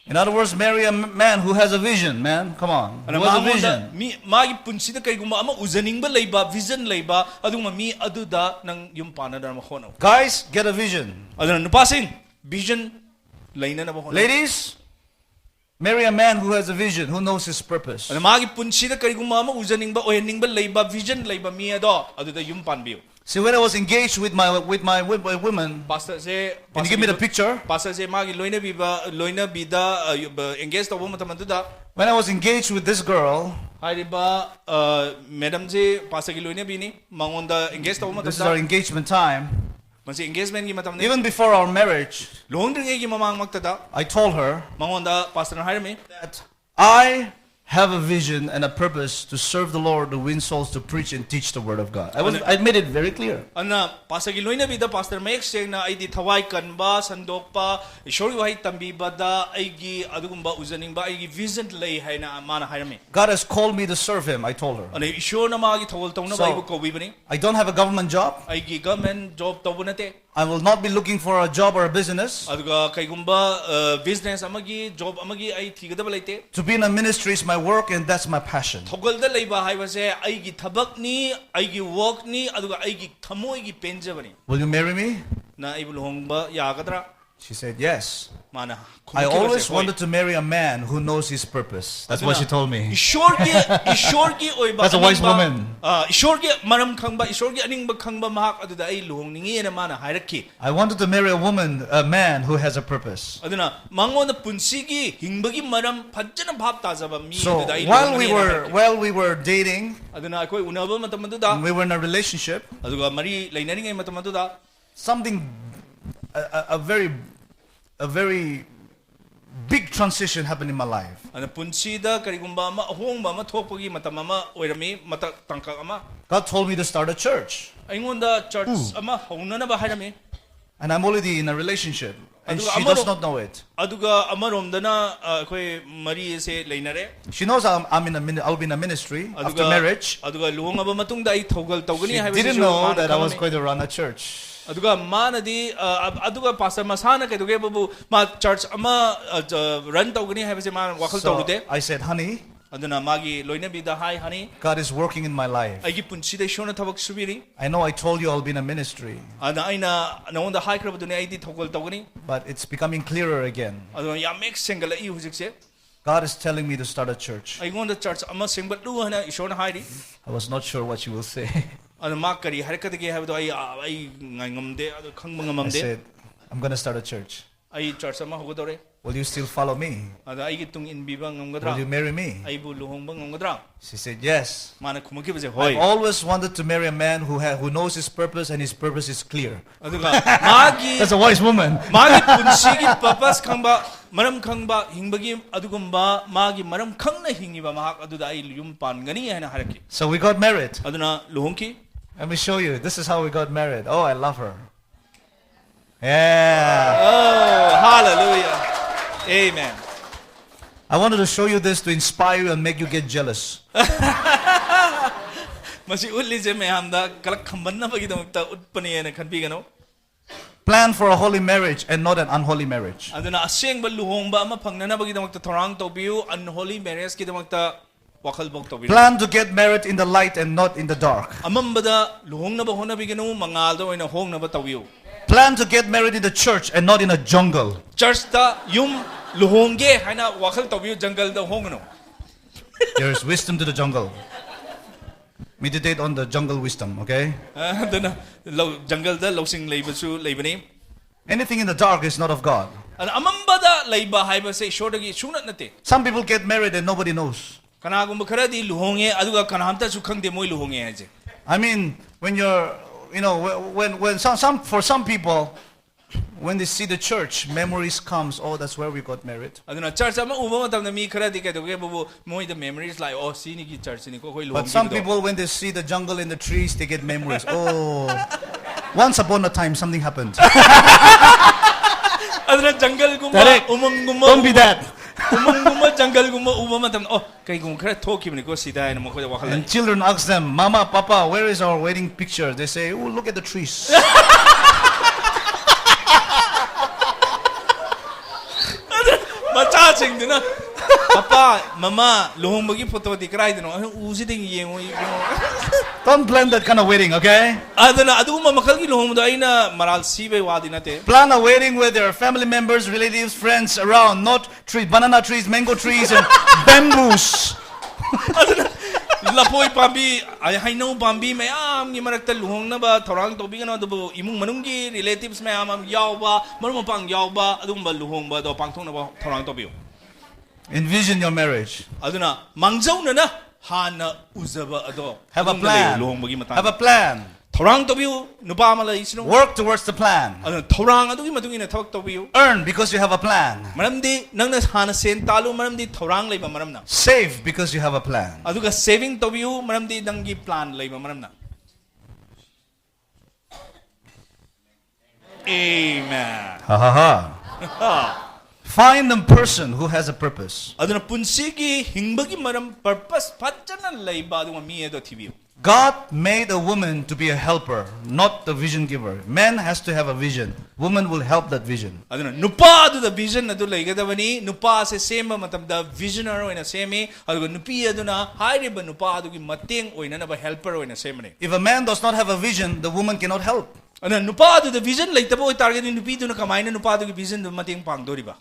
In other words, marry a m- man who has a vision, man. Come on. ꯑꯗꯨꯅ Who has a ꯃꯉꯣꯟꯗ vision? ꯃꯤ ꯃꯥꯒꯤ ꯄꯨꯟꯁꯤꯗ ꯀꯩꯒꯨꯝꯕ ꯑꯃ ꯎꯖꯅꯤꯡꯕ ꯂꯩꯕ, vision ꯂꯩꯕ, ꯑꯗꯨꯒꯨꯝꯕ ꯃꯤ ꯑꯗꯨꯗ ꯅꯪ ꯌꯨꯝ ꯄꯥꯟꯅꯅꯕ ꯍꯣꯠꯅꯧ꯫ Guys, get a vision. ꯑꯗꯨꯅ ꯅꯨꯄꯥꯁꯤꯡ vision ꯂꯩꯅꯅꯕ ꯍꯣꯠꯅꯧ꯫ Ladies, marry a man who has a vision, who knows his purpose. ꯑꯗꯨꯅ ꯃꯥꯒꯤ ꯄꯨꯟꯁꯤꯗ ꯀꯔꯤꯒꯨꯝꯕ ꯑꯃ ꯎꯖꯅꯤꯡꯕ, ꯑꯣꯏꯍꯟꯅꯤꯡꯕ ꯂꯩꯕ, vision ꯂꯩꯕ ꯃꯤ ꯑꯗꯣ ꯑꯗꯨꯗ ꯌꯨꯝ ꯄꯥꯟꯕꯤꯌꯨ꯫ See, when I was engaged with my with my with my woman, ꯄꯥꯁꯇꯔꯁꯦ can you give me the picture? ꯄꯥꯁꯇꯔꯁꯦ ꯃꯥꯒꯤ ꯂꯣꯏꯅꯕꯤꯕ ꯂꯣꯏꯅꯕꯤꯗ ꯑꯦꯡꯒꯦꯖ ꯇꯧꯕ ꯃꯇꯝ ꯑꯗꯨꯗ When I was engaged with this girl, ꯍꯥꯏꯔꯤꯕ ꯃꯦꯗꯝꯁꯦ ꯄꯥꯁꯇꯔꯒꯤ ꯂꯣꯏꯅꯕꯤꯅꯤ꯫ ꯃꯉꯣꯟꯗ ꯑꯦꯡꯒꯦꯖ ꯇꯧꯕ this is our ꯃꯇꯝꯗ engagement time. ꯃꯁꯤ ꯑꯦꯡꯒꯦꯖꯃꯦꯟꯒꯤ ꯃꯇꯝꯅꯤ꯫ Even before our marriage, ꯂꯨꯍꯣꯡꯗ꯭ꯔꯤꯉꯩꯒꯤ ꯃꯃꯥꯡꯃꯛꯇꯗ I told her ꯃꯉꯣꯟꯗ ꯄꯥꯁꯇꯔꯅ ꯍꯥꯏꯔꯝꯃꯤ, that I have a vision and a purpose to serve the Lord, to win souls, to preach and teach the word of God. I was I made it very clear. ꯑꯗꯨꯅ ꯄꯥꯁꯇꯔꯒꯤ ꯂꯣꯏꯅꯕꯤꯗ pastor ꯃꯌꯦꯛ ꯁꯦꯡꯅ ꯑꯩꯗꯤ ꯊꯋꯥꯏ ꯀꯟꯕ, ꯁꯟꯗꯣꯛꯄ, ꯏꯁꯣꯔꯒꯤ ꯋꯥꯍꯩ ꯇꯝꯕꯤꯕꯗ ꯑꯩꯒꯤ ꯑꯗꯨꯒꯨꯝꯕ ꯎꯖꯅꯤꯡꯕ ꯑꯩꯒꯤ ꯚꯤꯖꯟ ꯂꯩ ꯍꯥꯏꯅ ꯃꯥꯅ ꯍꯥꯏꯔꯝꯃꯤ꯫ God has called me to serve Him, I told her. ꯑꯗꯩ ꯏꯁꯣꯔꯅ ꯃꯥꯒꯤ ꯊꯧꯒꯜ ꯇꯧꯅꯕ So- ꯑꯩꯕꯨ ꯀꯧꯕꯤꯕꯅꯤ꯫ I don't have a government job. ꯑꯩꯒꯤ ꯒꯚꯔꯟꯃꯦꯟ ꯖꯣꯕ ꯇꯧꯕ ꯅꯠꯇꯦ꯫ I will not be looking for a job or a business. ꯑꯗꯨꯒ ꯀꯩꯒꯨꯝꯕ ꯕꯤꯖꯤꯅꯦꯁ ꯑꯃꯒꯤ ꯖꯣꯕ ꯑꯃꯒꯤ ꯑꯩ ꯊꯤꯒꯗꯕ ꯂꯩꯇꯦ꯫ To be in a ministry is my work and that's my passion. ꯊꯧꯒꯜꯗ ꯂꯩꯕ ꯍꯥꯏꯕꯁꯦ ꯑꯩꯒꯤ ꯊꯕꯛꯅꯤ, ꯑꯩꯒꯤ ꯋꯥꯔꯛꯅꯤ, ꯑꯗꯨꯒ ꯑꯩꯒꯤ ꯊꯃꯣꯏꯒꯤ ꯄꯦꯟꯖꯕꯅꯤ꯫ Will you marry me? ꯅ ꯑꯩꯕꯨ ꯂꯨꯍꯣꯡꯕ ꯌꯥꯒꯗ꯭ꯔꯥ? She said, "Yes." ꯃꯥꯅ I ꯈꯨꯝꯈꯤꯕꯁꯦ, always "ꯍꯣꯏ." wanted to marry a man who knows his purpose. That's what she told me. ꯏꯁꯣꯔꯒꯤ ꯏꯁꯣꯔꯒꯤ ꯑꯣꯏꯕ That's a wise ꯑꯅꯤꯡꯕ, woman. ꯑ, ꯏꯁꯣꯔꯒꯤ ꯃꯔꯝ ꯈꯪꯕ, ꯏꯁꯣꯔꯒꯤ ꯑꯅꯤꯡꯕ ꯈꯪꯕ ꯃꯍꯥꯛ ꯑꯗꯨꯗ ꯑꯩ ꯂꯨꯍꯣꯡꯅꯤꯡꯉꯤꯅ ꯃꯥꯅ ꯍꯥꯏꯔꯛꯈꯤ꯫ I wanted to marry a woman, a man who has a purpose. ꯑꯗꯨꯅ ꯃꯉꯣꯟꯗ ꯄꯨꯟꯁꯤꯒꯤ ꯍꯤꯡꯕꯒꯤ ꯃꯔꯝ ꯐꯖꯅ ꯚꯥꯞ ꯇꯥꯖꯕ ꯃꯤ So ꯑꯗꯨꯗ ꯑꯩ while we ꯂꯨꯍꯣꯡꯒꯅꯤꯅ were ꯍꯥꯏꯔꯛꯈꯤ꯫ while we were dating, ꯑꯗꯨꯅ ꯑꯩꯈꯣꯏ ꯎꯅꯕ ꯃꯇꯝ ꯑꯗꯨꯗ and we were in a relationship, ꯑꯗꯨꯒ ꯃꯔꯤ ꯂꯩꯅꯔꯤꯉꯩ ꯃꯇꯝ ꯑꯗꯨꯗ something, a, a, a very, a very big transition happened in my life. ꯑꯗꯨꯅ ꯄꯨꯟꯁꯤꯗ ꯀꯔꯤꯒꯨꯝꯕ ꯑꯃ ꯑꯍꯣꯡꯕ ꯑꯃ ꯊꯣꯛꯄꯒꯤ ꯃꯇꯝ ꯑꯃ ꯑꯣꯏꯔꯝꯃꯤ, ꯃꯇꯝ ꯇꯥꯡꯀꯛ ꯑꯃ꯫ God told me to start a church, ꯑꯩꯉꯣꯟꯗ ꯆꯔꯆ ꯑꯃ ꯍꯧꯅꯅꯕ ꯍꯥꯏꯔꯝꯃꯤ꯫ and I'm already in a relationship, and ꯑꯗꯨꯒ she ꯑꯃꯔꯣꯝ- does not know it. ꯑꯗꯨꯒ ꯑꯃꯔꯣꯝꯗꯅ ꯑ, ꯑꯩꯈꯣꯏ ꯃꯔꯤ ꯑꯁꯦ ꯂꯩꯅꯔꯦ꯫ She knows I'm, I'm in a min- I'll be in a ministry after ꯑꯗꯨꯒ marriage. ꯑꯗꯨꯒ ꯂꯨꯍꯣꯡꯉꯕ ꯃꯇꯨꯡꯗ ꯑꯩ ꯊꯧꯒꯜ ꯇꯧꯒꯅꯤ She ꯍꯥꯏꯕꯁꯤꯁꯨ didn't know ꯃꯥꯅ that I was ꯈꯪꯉꯝꯃꯤ꯫ Going to run a church. ꯑꯗꯨꯒ ꯃꯥꯅꯗꯤ ꯑ, ꯑ, ꯑꯗꯨꯒ ꯄꯥꯁꯇꯔ ꯃꯁꯥꯅ ꯀꯩꯗꯧꯒꯦꯕꯨ ꯃꯥ ꯆꯔꯆ ꯑꯃ ꯔꯟ ꯇꯧꯒꯅꯤ ꯍꯥꯏꯕꯁꯦ ꯃꯥꯅ ꯋꯥꯈꯜ So ꯇꯧꯔꯨꯗꯦ꯫ I said, "Honey, ꯑꯗꯨꯅ ꯃꯥꯒꯤ ꯂꯣꯏꯅꯕꯤꯗ ꯍꯥꯏ, "ꯍꯅꯤ, God is working in my life. ꯑꯩꯒꯤ ꯄꯨꯟꯁꯤꯗ ꯏꯁꯣꯔꯅ ꯊꯕꯛ ꯁꯨꯕꯤꯔꯤ꯫ I know I told you I'll be in a ministry, ꯑꯗ ꯑꯩꯅ ꯅꯉꯣꯟꯗ ꯍꯥꯏꯈ꯭ꯔꯕꯗꯨꯅꯦ ꯑꯩꯗꯤ ꯊꯧꯒꯜ ꯇꯧꯒꯅꯤ꯫ but it's becoming clearer again. ꯑꯗꯨꯅ ꯌꯥꯝ ꯍꯦꯛ ꯁꯦꯡꯒꯠꯂꯛꯏ ꯍꯧꯖꯤꯛꯁꯦ꯫ God is telling me to start a church." ꯑꯩꯉꯣꯟꯗ ꯆꯔꯆ ꯑꯃ ꯁꯦꯝꯒꯠꯂꯨ ꯍꯥꯏꯅ ꯏꯁꯣꯔꯅ ꯍꯥꯏꯔꯤ꯫ I was not sure what she will say. ꯑꯗꯣ ꯃꯥ ꯀꯔꯤ ꯍꯥꯏꯔꯛꯀꯗꯒꯦ ꯍꯥꯏꯕꯗꯣ ꯑꯩ ꯑꯩ ꯉꯥꯏꯉꯝꯗꯦ, ꯑꯗꯣ ꯈꯪꯕ ꯉꯝꯃꯝꯗꯦ꯫ I said, I'm going to start a church. ꯑꯩ ꯆꯔꯆ ꯑꯃ ꯍꯧꯒꯗꯧꯔꯦ꯫ Will you still follow me? ꯑꯗ ꯑꯩꯒꯤ ꯇꯨꯡ ꯏꯟꯕꯤꯕ ꯉꯝꯒꯗ꯭ꯔꯥ? Will you marry me? ꯑꯩꯕꯨ ꯂꯨꯍꯣꯡꯕ ꯉꯝꯒꯗ꯭ꯔꯥ? She said, Yes. ꯃꯥꯅ ꯈꯨꯝꯃꯛꯈꯤꯕꯁꯦ, I've ꯍꯣꯏ꯫ Always wanted to marry a man who, ha- who knows his purpose and his purpose is clear. ꯑꯗꯨꯒ ꯃꯥꯒꯤ That's a wise woman. ꯃꯥꯒꯤ ꯄꯨꯟꯁꯤꯒꯤ ꯄꯔꯄꯁ ꯈꯪꯕ, ꯃꯔꯝ ꯈꯪꯕ, ꯍꯤꯡꯕꯒꯤ ꯑꯗꯨꯒꯨꯝꯕ ꯃꯥꯒꯤ ꯃꯔꯝ ꯈꯪꯅ ꯍꯤꯡꯉꯤꯕ ꯃꯍꯥꯛ ꯑꯗꯨꯗ ꯑꯩ ꯌꯨꯝ ꯄꯥꯟꯒꯅꯤ ꯍꯥꯏꯅ ꯍꯥꯏꯔꯛꯈꯤ꯫ So we got married. ꯑꯗꯨꯅ ꯂꯨꯍꯣꯡꯈꯤ꯫ Let me show you. This is how we got married. Oh, I love her. Yeah. Oh, hallelujah. Amen. I wanted to show you this to inspire you and make you get jealous. ꯃꯁꯤ ꯎꯠꯂꯤꯁꯦ ꯃꯌꯥꯝꯗ ꯀꯂꯛ ꯈꯝꯕꯟꯅꯕꯒꯤꯗꯃꯛꯇ ꯎꯠꯄꯅꯦꯅ ꯈꯟꯕꯤꯒꯅꯨ꯫ Plan for a holy marriage and not an unholy marriage. ꯑꯗꯨꯅ ꯑꯁꯦꯡꯕ ꯂꯨꯍꯣꯡꯕ ꯑꯃ ꯐꯪꯅꯅꯕꯒꯤꯗꯃꯛꯇ ꯊꯧꯔꯥꯡ ꯇꯧꯕꯤꯌꯨ, unholy marriageꯀꯤꯗꯃꯛꯇ ꯋꯥꯈꯜ Voc ꯇꯧꯕꯤꯌꯨ꯫ Plan to get married in the light and not in the dark. ꯑꯃꯝꯕꯗ ꯂꯨꯍꯣꯡꯅꯕ ꯍꯣꯠꯅꯕꯤꯒꯅꯨ, ꯃꯉꯥꯜꯗ ꯑꯣꯏꯅ ꯍꯣꯡꯅꯕ ꯇꯧꯕꯤꯌꯨ꯫ Plan to get married in the church and not in a jungle. ꯆꯔꯆꯇ ꯌꯨꯝ ꯂꯨꯍꯣꯡꯒꯦ ꯍꯥꯏꯅ ꯋꯥꯈꯜ ꯇꯧꯕꯤꯌꯨ, ꯖꯪꯒꯜꯗ ꯍꯣꯡꯒꯅꯨ꯫ There is wisdom to the jungle. Meditate on the jungle wisdom, okay? ꯑꯗꯨꯅ ꯂꯧ ꯖꯪꯒꯜꯗ ꯂꯧꯁꯤꯡ ꯂꯩꯕꯁꯨ ꯂꯩꯕꯅꯤ꯫ Anything in the dark is not of God. ꯑꯗꯨꯅ ꯑꯃꯝꯕꯗ ꯂꯩꯕ ꯍꯥꯏꯕꯁꯦ ꯏꯁꯣꯔꯗꯒꯤ ꯁꯨꯡꯅꯠ ꯅꯠꯇꯦ꯫ Some people get married and nobody knows. ꯀꯅꯥꯒꯨꯝꯕ ꯈꯔꯗꯤ ꯂꯨꯍꯣꯡꯉꯦ ꯑꯗꯨꯒ ꯀꯅꯥꯝꯇꯁꯨ ꯈꯪꯗꯦ ꯃꯣꯏ ꯂꯨꯍꯣꯡꯉꯦ ꯍꯥꯏꯁꯦ꯫ I mean, when you're, you know, wh- when, when some, some, for some people, when they see the church, memories comes, oh, that's where we got married. ꯑꯗꯨꯅ ꯆꯔꯆ ꯑꯃ ꯎꯕ ꯃꯇꯝꯗ ꯃꯤ ꯈꯔꯗꯤ ꯀꯩꯗꯧꯒꯦ ꯕꯕꯨ ꯃꯣꯏꯗ memories ꯂꯥꯛꯑꯦ, ꯑꯣ ꯁꯤꯅꯤꯒꯤ ꯆꯔꯆꯁꯤꯅꯤꯀꯣ ꯑꯩꯈꯣꯏ But some ꯂꯨꯍꯣꯡꯈꯤꯕꯗꯣ꯫ People, when they see the jungle and the trees, they get memories. Oh, once upon a time, something happened. ꯑꯗꯨꯅ ꯖꯪꯒꯜꯒꯨꯝꯕ Direct. ꯎꯃꯪꯒꯨꯝꯕ Don't be that. ꯎꯃꯪꯒꯨꯝꯕ ꯖꯪꯒꯜꯒꯨꯝꯕ ꯎꯕ ꯃꯇꯝꯗ ꯑꯣ ꯀꯩꯒꯨꯝꯕ ꯈꯔ ꯊꯣꯛꯈꯤꯕꯅꯤꯀꯣ ꯁꯤꯗ ꯍꯥꯏꯅ ꯃꯈꯣꯏꯗ ꯋꯥꯈꯜ And ꯂꯥꯛꯑꯦ꯫ Children ask them, Mama, Papa, where is our wedding picture? They say, Oh, look at the trees. ꯃꯆꯥꯁꯤꯡꯗꯨꯅ ꯄꯄꯥ ꯃꯃꯥ ꯂꯨꯍꯣꯡꯕꯒꯤ ꯐꯣꯇꯣꯗꯤ ꯀꯗꯥꯏꯗꯅꯣ? ꯑꯩꯅ ꯎꯁꯤꯗ ꯌꯦꯡꯉꯣ ꯏꯕꯨꯡꯉꯣ꯫ Don't plan that kind of wedding, okay? ꯑꯗꯨꯅ ꯑꯗꯨꯒꯨꯝꯕ ꯃꯈꯜꯒꯤ ꯂꯨꯍꯣꯡꯕꯗꯣ ꯑꯩꯅ ꯃꯔꯥꯜ ꯁꯤꯕꯩ ꯋꯥꯗꯤ ꯅꯠꯇꯦ꯫ Plan a wedding where there are family members, relatives, friends around, not tree, banana trees, mango trees, and bamboos. ꯑꯗꯨꯅ ꯂꯐꯣꯏ ꯄꯥꯝꯕꯤ, ꯑ, ꯍꯩꯅꯧ ꯄꯥꯝꯕꯤ ꯃꯌꯥꯝꯒꯤ ꯃꯔꯛꯇ ꯂꯨꯍꯣꯡꯅꯕ ꯊꯧꯔꯥꯡ ꯇꯧꯕꯤꯒꯅꯨ, ꯑꯗꯨꯕꯨ ꯏꯃꯨꯡ ꯃꯅꯨꯡꯒꯤ relatives ꯃꯌꯥꯝ ꯑꯃ ꯌꯥꯎꯕ, ꯃꯔꯨꯞ ꯃꯄꯥꯡ ꯌꯥꯎꯕ ꯑꯗꯨꯒꯨꯝꯕ ꯂꯨꯍꯣꯡꯕ ꯑꯗꯣ ꯄꯥꯡꯊꯣꯛꯅꯕ ꯊꯧꯔꯥꯡ ꯇꯧꯕꯤꯌꯨ꯫ Envision your marriage. ꯑꯗꯨꯅ ꯃꯥꯡꯖꯧꯅꯅ ꯍꯥꯟꯅ ꯎꯖꯕ ꯑꯗꯣ Have a ꯑꯗꯣꯝꯗ ꯂꯩꯌꯨ, plan. ꯂꯨꯍꯣꯡꯕꯒꯤ Have a ꯃꯇꯥꯡꯗ plan. ꯊꯧꯔꯥꯡ ꯇꯧꯕꯤꯌꯨ꯫ ꯅꯨꯄꯥ ꯑꯃ ꯂꯩꯁꯅꯨ, Work towards the plan. ꯑꯗꯨꯅ ꯊꯧꯔꯥꯡ ꯑꯗꯨꯒꯤ ꯃꯇꯨꯡ ꯏꯟꯅ ꯊꯕꯛ ꯇꯧꯕꯤꯌꯨ꯫ Earn because you have a plan. ꯃꯔꯝꯗꯤ ꯅꯪꯅ ꯍꯥꯟꯅ ꯁꯦꯟ ꯇꯥꯜꯂꯨ, ꯃꯔꯝꯗꯤ ꯊꯧꯔꯥꯡ ꯂꯩꯕ ꯃꯔꯝꯅ꯫ Save because you have a plan. ꯑꯗꯨꯒ saving ꯇꯧꯕꯤꯌꯨ, ꯃꯔꯝꯗꯤ ꯅꯪꯒꯤ plan ꯂꯩꯕ ꯃꯔꯝꯅ꯫ Amen. Ha ha ha. Find a person who has a purpose. ꯑꯗꯨꯅ ꯄꯨꯟꯁꯤꯒꯤ ꯍꯤꯡꯕꯒꯤ ꯃꯔꯝ, purpose ꯐꯖꯅ ꯂꯩꯕ ꯑꯗꯨꯒꯨꯝꯕ ꯃꯤ ꯑꯗꯣ ꯊꯤꯕꯤꯌꯨ꯫ God made a woman to be a helper, not the vision giver. Man has to have a vision. Woman will help that vision. ꯑꯗꯨꯅ ꯅꯨꯄꯥ ꯑꯗꯨꯗ vision ꯑꯗꯨ ꯂꯩꯒꯗꯕꯅꯤ꯫ ꯅꯨꯄꯥꯁꯦ ꯁꯦꯝꯕ ꯃꯇꯝꯗ visionary ꯑꯣꯏꯅ ꯁꯦꯝꯃꯤ, ꯑꯗꯨꯒ ꯅꯨꯄꯤ ꯑꯗꯨꯅ ꯍꯥꯏꯔꯤꯕ ꯅꯨꯄꯥ ꯑꯗꯨꯒꯤ ꯃꯇꯦꯡ ꯑꯣꯏꯅꯅꯕ helper ꯑꯣꯏꯅ ꯁꯦꯝꯕꯅꯤ꯫ If a man does not have a vision, the woman cannot help. ꯑꯗꯨꯅ ꯅꯨꯄꯥ ꯑꯗꯨꯗ vision ꯂꯩꯇꯕ ꯑꯣꯏꯇꯥꯔꯒꯗꯤ ꯅꯨꯄꯤꯗꯨꯅ ꯀꯃꯥꯏꯅ ꯅꯨꯄꯥꯗꯨꯒꯤ vision ꯗꯨ ꯃꯇꯦꯡ ꯄꯥꯡꯗꯣꯔꯤꯕ?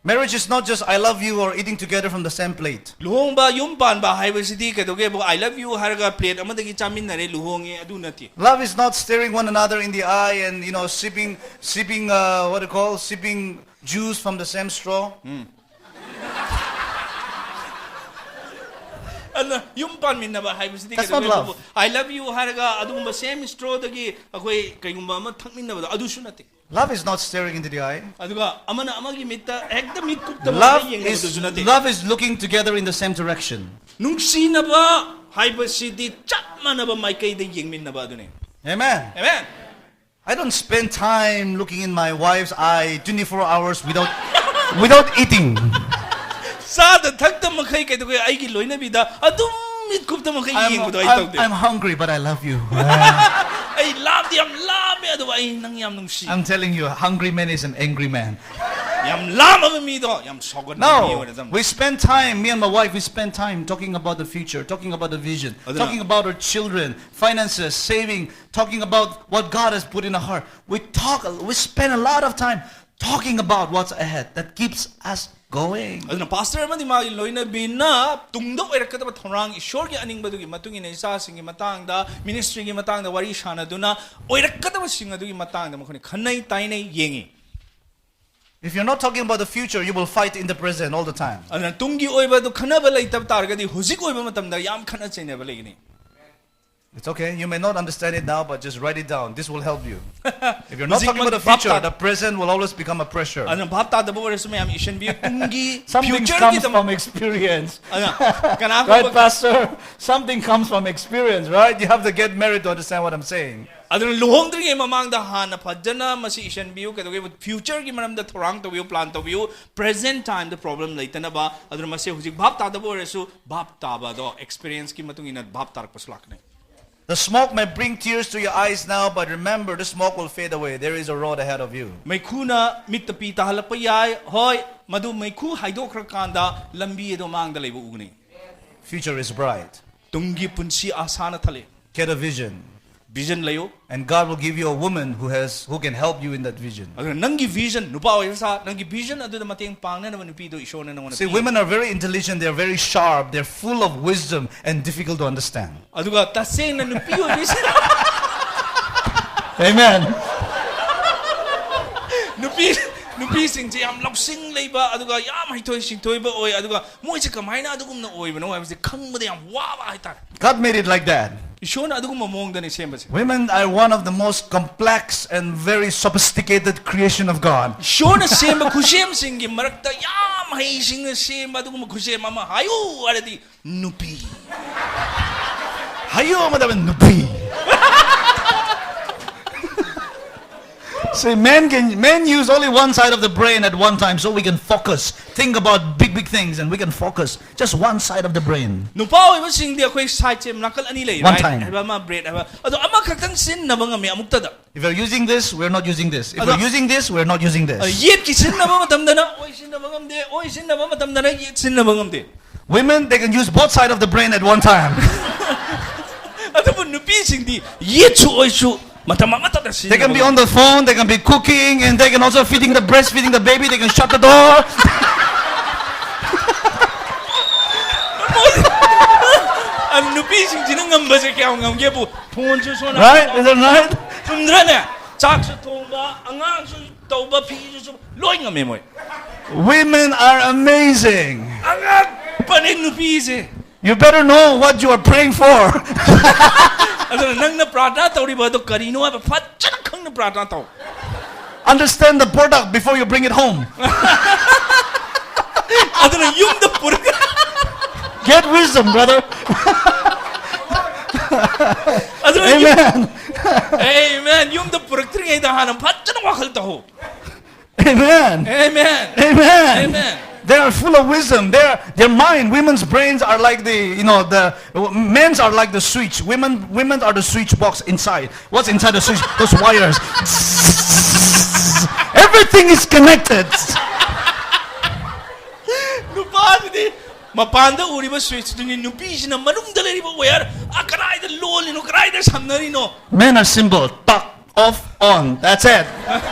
Marriage is not just "I love you" or eating together from the same plate. ꯂꯨꯍꯣꯡꯕ, ꯌꯨꯝ ꯄꯥꯟꯕ ꯍꯥꯏꯕꯁꯤꯗꯤ ꯀꯩꯗꯧꯒꯦꯕꯨ "I love you" ꯍꯥꯏꯔꯒ plate ꯑꯃꯗꯒꯤ ꯆꯥꯃꯤꯟꯅꯔꯦ, ꯂꯨꯍꯣꯡꯉꯦ, ꯑꯗꯨ ꯅꯠꯇꯦ꯫ Love is not staring one another in the eye and, you know, sipping, sipping, uh, what do you call, sipping juice from the same straw. ꯑꯗꯨꯅ ꯌꯨꯝ ꯄꯥꯟꯃꯤꯟꯅꯕ ꯍꯥꯏꯕꯁꯤꯗꯤ That's not ꯀꯩꯗꯧꯒꯦꯕꯨ love. "I love you" ꯍꯥꯏꯔꯒ ꯑꯗꯨꯒꯨꯝꯕ same straw ꯗꯒꯤ ꯑꯩꯈꯣꯏ ꯀꯩꯒꯨꯝꯕ ꯑꯃ ꯊꯛꯃꯤꯟꯅꯕꯗꯣ, ꯑꯗꯨꯁꯨ ꯅꯠꯇꯦ꯫ Love is not staring into the eye. ꯑꯗꯨꯒ ꯑꯃꯅ ꯑꯃꯒꯤ ꯃꯤꯠꯇ ꯍꯦꯛꯇ ꯃꯤꯠ ꯀꯨꯞꯇꯕ Love ꯌꯦꯡꯅꯕꯗꯨꯁꯨ is, ꯅꯠꯇꯦ꯫ love is looking together in the same direction. ꯅꯨꯡꯁꯤꯅꯕ ꯍꯥꯏꯕꯁꯤꯗꯤ ꯆꯞ ꯃꯥꯟꯅꯕ ꯃꯥꯏꯀꯩꯗ ꯌꯦꯡꯃꯤꯟꯅꯕ ꯑꯗꯨꯅꯤ꯫ Amen. Amen. I don't spend time looking in my wife's eye twenty-four hours without, without eating. ꯆꯥꯗ ꯊꯛꯇ ꯃꯈꯩ ꯀꯩꯗꯧꯒꯦ ꯑꯩꯒꯤ ꯂꯣꯏꯅꯕꯤꯗ ꯑꯗꯨꯝ ꯃꯤꯠ ꯀꯨꯞꯇ ꯃꯈꯩ I'm, ꯌꯦꯡꯕꯗꯣ ꯑꯩ I'm, ꯇꯧꯗꯦ꯫ I'm hungry, but I love you. ꯑꯩ ꯂꯥꯝꯗꯤ ꯌꯥꯝ ꯂꯥꯝꯃꯦ, ꯑꯗꯨꯕꯨ ꯑꯩ ꯅꯪ ꯌꯥꯝ ꯅꯨꯡꯁꯤ꯫ I'm telling you, a hungry man is an angry man. ꯌꯥꯝ ꯂꯥꯝꯃꯕ ꯃꯤꯗꯣ ꯌꯥꯝ ꯁꯥꯎꯒꯟꯕ ꯃꯤ No, ꯑꯣꯏꯔꯗꯝ꯫ We spend time, me and my wife, we spend time talking about the future, talking about the vision, ꯑꯗꯨꯅ talking about our children, finances, saving, talking about what God has put in our heart. We talk, we spend a lot of time talking about what's ahead. That keeps us going. ꯑꯗꯨꯅ pastor ꯑꯃꯗꯤ ꯃꯥꯒꯤ ꯂꯣꯏꯅꯕꯤꯅ ꯇꯨꯡꯗ ꯑꯣꯏꯔꯛꯀꯗꯕ ꯊꯧꯔꯥꯡ, ꯏꯁꯣꯔꯒꯤ ꯑꯅꯤꯡꯕꯗꯨꯒꯤ ꯃꯇꯨꯡ ꯏꯟꯅ ꯏꯆꯥꯁꯤꯡꯒꯤ ꯃꯇꯥꯡꯗ, ꯃꯤꯅꯤꯁꯇ꯭ꯔꯤꯒꯤ ꯃꯇꯥꯡꯗ ꯋꯥꯔꯤ ꯁꯥꯟꯅꯗꯨꯅ ꯑꯣꯏꯔꯛꯀꯗꯕꯁꯤꯡ ꯑꯗꯨꯒꯤ ꯃꯇꯥꯡꯗ ꯃꯈꯣꯏꯅ ꯈꯟꯅꯩ, ꯇꯥꯏꯅꯩ, ꯌꯦꯡꯉꯤ꯫ If you're not talking about the future, you will fight in the present all the time. ꯑꯗꯨꯅ ꯇꯨꯡꯒꯤ ꯑꯣꯏꯕ ꯑꯗꯨ ꯈꯟꯅꯕ ꯂꯩꯇꯕ ꯇꯥꯔꯒꯗꯤ ꯍꯧꯖꯤꯛ ꯑꯣꯏꯕ ꯃꯇꯝꯗ ꯌꯥꯝ ꯈꯠꯅ ꯆꯩꯅꯕ ꯂꯩꯒꯅꯤ꯫ It's okay. You may not understand it now, but just write it down. This will help you. If you're not ꯍꯧꯖꯤꯛ talking about the ꯚꯥꯞ future, ꯇꯥ- the present will always become a pressure. ꯑꯗꯨꯅ ꯚꯥꯞ ꯇꯥꯗꯕ ꯑꯣꯏꯔꯁꯨ ꯃꯌꯥꯝ ꯏꯁꯤꯟꯕꯤꯌꯨ꯫ ꯇꯨꯡꯒꯤ Something comes ꯐ꯭ꯌꯨꯆꯔꯒꯤꯗꯃꯛ from experience. ꯑꯗꯨꯅ Right, ꯀꯅꯥꯒꯨꯝꯕ Pastor? Something comes from experience, right? You have to get married to understand what I'm saying. ꯑꯗꯨꯅ ꯂꯨꯍꯣꯡꯗ꯭ꯔꯤꯉꯩ ꯃꯃꯥꯡꯗ ꯍꯥꯟꯅ ꯐꯖꯅ ꯃꯁꯤ ꯏꯁꯤꯟꯕꯤꯌꯨ꯫ ꯀꯩꯗꯧꯒꯦ? ꯐ꯭ꯌꯨꯆꯔꯒꯤ ꯃꯔꯝꯗ ꯊꯧꯔꯥꯡ ꯇꯧꯕꯤꯌꯨ, ꯄ꯭ꯂꯥꯟ ꯇꯧꯕꯤꯌꯨ꯫ ꯄ꯭ꯔꯦꯖꯦꯟ ꯇꯥꯏꯝꯗ ꯄ꯭ꯔꯣꯕ꯭ꯂꯦꯝ ꯂꯩꯇꯅꯕ꯫ ꯑꯗꯨꯅ ꯃꯁꯤ ꯍꯧꯖꯤꯛ ꯚꯥꯞ ꯇꯥꯗꯕ ꯑꯣꯏꯔꯁꯨ ꯚꯥꯞ ꯇꯥꯕ ꯑꯗꯣ ꯑꯦꯛꯁꯄꯤꯔꯤꯌꯦꯟꯁꯀꯤ ꯃꯇꯨꯡ ꯏꯟꯅ ꯚꯥꯞ ꯇꯥꯔꯛꯄꯁꯨ ꯂꯥꯛꯀꯅꯤ꯫ The smoke may bring tears to your eyes now, but remember, the smoke will fade away. There is a road ahead of you. ꯃꯩꯈꯨꯅ ꯃꯤꯠꯇ ꯄꯤ ꯇꯥꯍꯜꯂꯛꯄ ꯌꯥꯏ, ꯍꯣꯏ, ꯃꯗꯨ ꯃꯩꯈꯨ ꯍꯥꯏꯗꯣꯛꯈ꯭ꯔꯀꯥꯟꯗ ꯂꯝꯕꯤ ꯑꯗꯣ ꯃꯥꯡꯗ ꯂꯩꯕ ꯎꯒꯅꯤ꯫ Future is bright. ꯇꯨꯡꯒꯤ ꯄꯨꯟꯁꯤ ꯑꯥꯁꯥꯅ ꯊꯜꯂꯤ꯫ Get a vision. ꯚꯤꯖꯟ ꯂꯩꯌꯨ꯫ And God will give you a woman who has who can help you in that vision. ꯑꯗꯨꯅ ꯅꯪꯒꯤ ꯚꯤꯖꯟ, ꯅꯨꯄꯥ ꯑꯣꯏꯔꯁꯨ ꯅꯪꯒꯤ ꯚꯤꯖꯟ ꯑꯗꯨꯗ ꯃꯇꯦꯡ ꯄꯥꯡꯅꯅꯕ ꯅꯨꯄꯤꯗꯣ ꯏꯁꯣꯔꯅ ꯅꯉꯣꯟꯗ See, P. Women are very intelligent, they're very sharp, they're full of wisdom and difficult to understand. ꯑꯗꯨꯒ ꯇꯁꯦꯡꯅ ꯅꯨꯄꯤ ꯑꯣꯏꯕꯤꯁꯤꯡ Amen. ꯅꯨꯄꯤ ꯅꯨꯄꯤꯁꯤꯡꯁꯦ ꯌꯥꯝ ꯂꯧꯁꯤꯡ ꯂꯩꯕ, ꯑꯗꯨꯒ ꯌꯥꯝ ꯍꯩꯊꯣꯏ ꯁꯤꯡꯊꯣꯏꯕ ꯑꯣꯏ, ꯑꯗꯨꯒ ꯃꯣꯏꯁꯦ ꯀꯃꯥꯏꯅ ꯑꯗꯨꯒꯨꯝꯅ ꯑꯣꯏꯕꯅꯣ ꯍꯥꯏꯕꯁꯦ ꯈꯪꯕꯗ ꯌꯥꯝ ꯋꯥꯕ ꯍꯥꯏꯇꯥꯔꯦ꯫ God made it like that. ꯏꯁꯣꯔꯅ ꯑꯗꯨꯒꯨꯝꯕ ꯃꯑꯣꯡꯗꯅꯦ ꯁꯦꯝꯕꯁꯦ꯫ Women are one of the most complex and very sophisticated creation of God. ꯏꯁꯣꯔꯅ ꯁꯦꯝꯕ ꯈꯨꯠꯁꯦꯝꯁꯤꯡꯒꯤ ꯃꯔꯛꯇ ꯌꯥꯝ ꯍꯩꯁꯤꯡꯅ ꯁꯦꯝꯕ ꯑꯗꯨꯒꯨꯝꯕ ꯈꯨꯠꯁꯦꯝ ꯑꯃ ꯍꯥꯏꯌꯨ ꯍꯥꯏꯔꯗꯤ ꯅꯨꯄꯤ꯫ Hayo madam nupi. See, men can men use only one side of the brain at one time, so we can focus, think about big, big things, and we can focus just one side of the brain. ꯅꯨꯄꯥ ꯑꯣꯏꯕꯁꯤꯡꯗꯤ ꯑꯩꯈꯣꯏ ꯁꯥꯏꯠꯁꯦ ꯅꯥꯀꯜ ꯑꯅꯤ ꯂꯩ, One right time. ꯍꯥꯏꯕ ꯑꯃ, brain ꯍꯥꯏꯕ, ꯑꯗꯣ ꯑꯃꯈꯛꯇꯪ ꯁꯤꯖꯤꯟꯅꯕ ꯉꯝꯃꯤ ꯑꯃꯨꯛꯇꯗ꯫ If you're using this, we're not using this. If Ado- you're using this, we're not using ꯑ, this. ꯌꯦꯠꯀꯤ ꯁꯤꯖꯤꯟꯅꯕ ꯃꯇꯝꯗꯅ ꯑꯣꯏ ꯁꯤꯖꯤꯟꯅꯕ ꯉꯝꯗꯦ, ꯑꯣꯏ ꯁꯤꯖꯤꯟꯅꯕ ꯃꯇꯝꯗꯅ ꯌꯦꯠ ꯁꯤꯖꯤꯟꯅꯕ ꯉꯝꯗꯦ꯫ Women, they can use both sides of the brain at one time. ꯑꯗꯨꯕꯨ ꯅꯨꯄꯤꯁꯤꯡꯗꯤ ꯌꯦꯠꯁꯨ ꯑꯣꯏꯁꯨ ꯃꯇꯝ ꯑꯃꯠꯇꯗ They can be ꯁꯤꯖꯤꯟꯅꯕ on the phone, they can be cooking, and they can also feeding the breastfeeding the baby. They can shut the door. ꯅꯨꯄꯤꯁꯤꯡꯁꯤꯅ ꯉꯝꯕꯁꯦ ꯀꯌꯥꯝ ꯉꯝꯒꯦꯕꯨ? ꯐꯣꯟꯁꯨ ꯁꯣꯟꯅ Right? Is that right? ꯆꯨꯝꯗ꯭ꯔꯅꯦ? ꯆꯥꯛꯁꯨ ꯊꯣꯡꯕ, ꯑꯉꯥꯡꯁꯨ ꯇꯧꯕ, ꯐꯤꯁꯨ ꯁꯨꯕ, ꯂꯣꯏ ꯉꯝꯃꯦ ꯃꯣꯏ. Women are amazing. ꯑꯉꯛꯄꯅꯦ ꯅꯨꯄꯤꯁꯦ. You better know what you are praying for. ꯑꯗꯨꯅ ꯅꯪꯅ ꯄ꯭ꯔꯥꯔꯊꯅꯥ ꯇꯧꯔꯤꯕ ꯑꯗꯣ ꯀꯔꯤꯅꯣ ꯍꯥꯏꯕ ꯐꯖꯅ ꯈꯪꯅ ꯄ꯭ꯔꯥꯔꯊꯅꯥ ꯇꯧ. Understand the product before you bring it home. ꯑꯗꯨꯅ ꯌꯨꯝꯗ ꯄꯨꯔꯛ Get wisdom, brother. ꯑꯗꯨꯅ ꯌꯨꯝ- Amen. Amen. ꯌꯨꯝꯗ ꯄꯨꯔꯛꯇ꯭ꯔꯤꯉꯩꯗ ꯍꯥꯟꯅ ꯐꯖꯅ ꯋꯥꯈꯜ ꯇꯧꯍꯧ. Amen. Amen. Amen. Amen. They are full of wisdom. Their their mind, women's brains are like the, you know, the men's are like the switch. Women women are the switch box inside. What's inside the switch? Those wires. Everything is connected. ꯅꯨꯄꯥꯗꯨꯗꯤ ꯃꯄꯥꯟꯗ ꯎꯔꯤꯕ ꯁ꯭ꯋꯤꯠꯆꯇꯨꯅꯤ, ꯅꯨꯄꯤꯁꯤꯅ ꯃꯅꯨꯡꯗ ꯂꯩꯔꯤꯕ ꯋꯦꯌꯔ, ꯑ, ꯀꯗꯥꯏꯗ ꯂꯣꯜꯂꯤꯅꯣ, ꯀꯗꯥꯏꯗ ꯁꯝꯅꯔꯤꯅꯣ? Men are simple. Talk, off, on. That's it.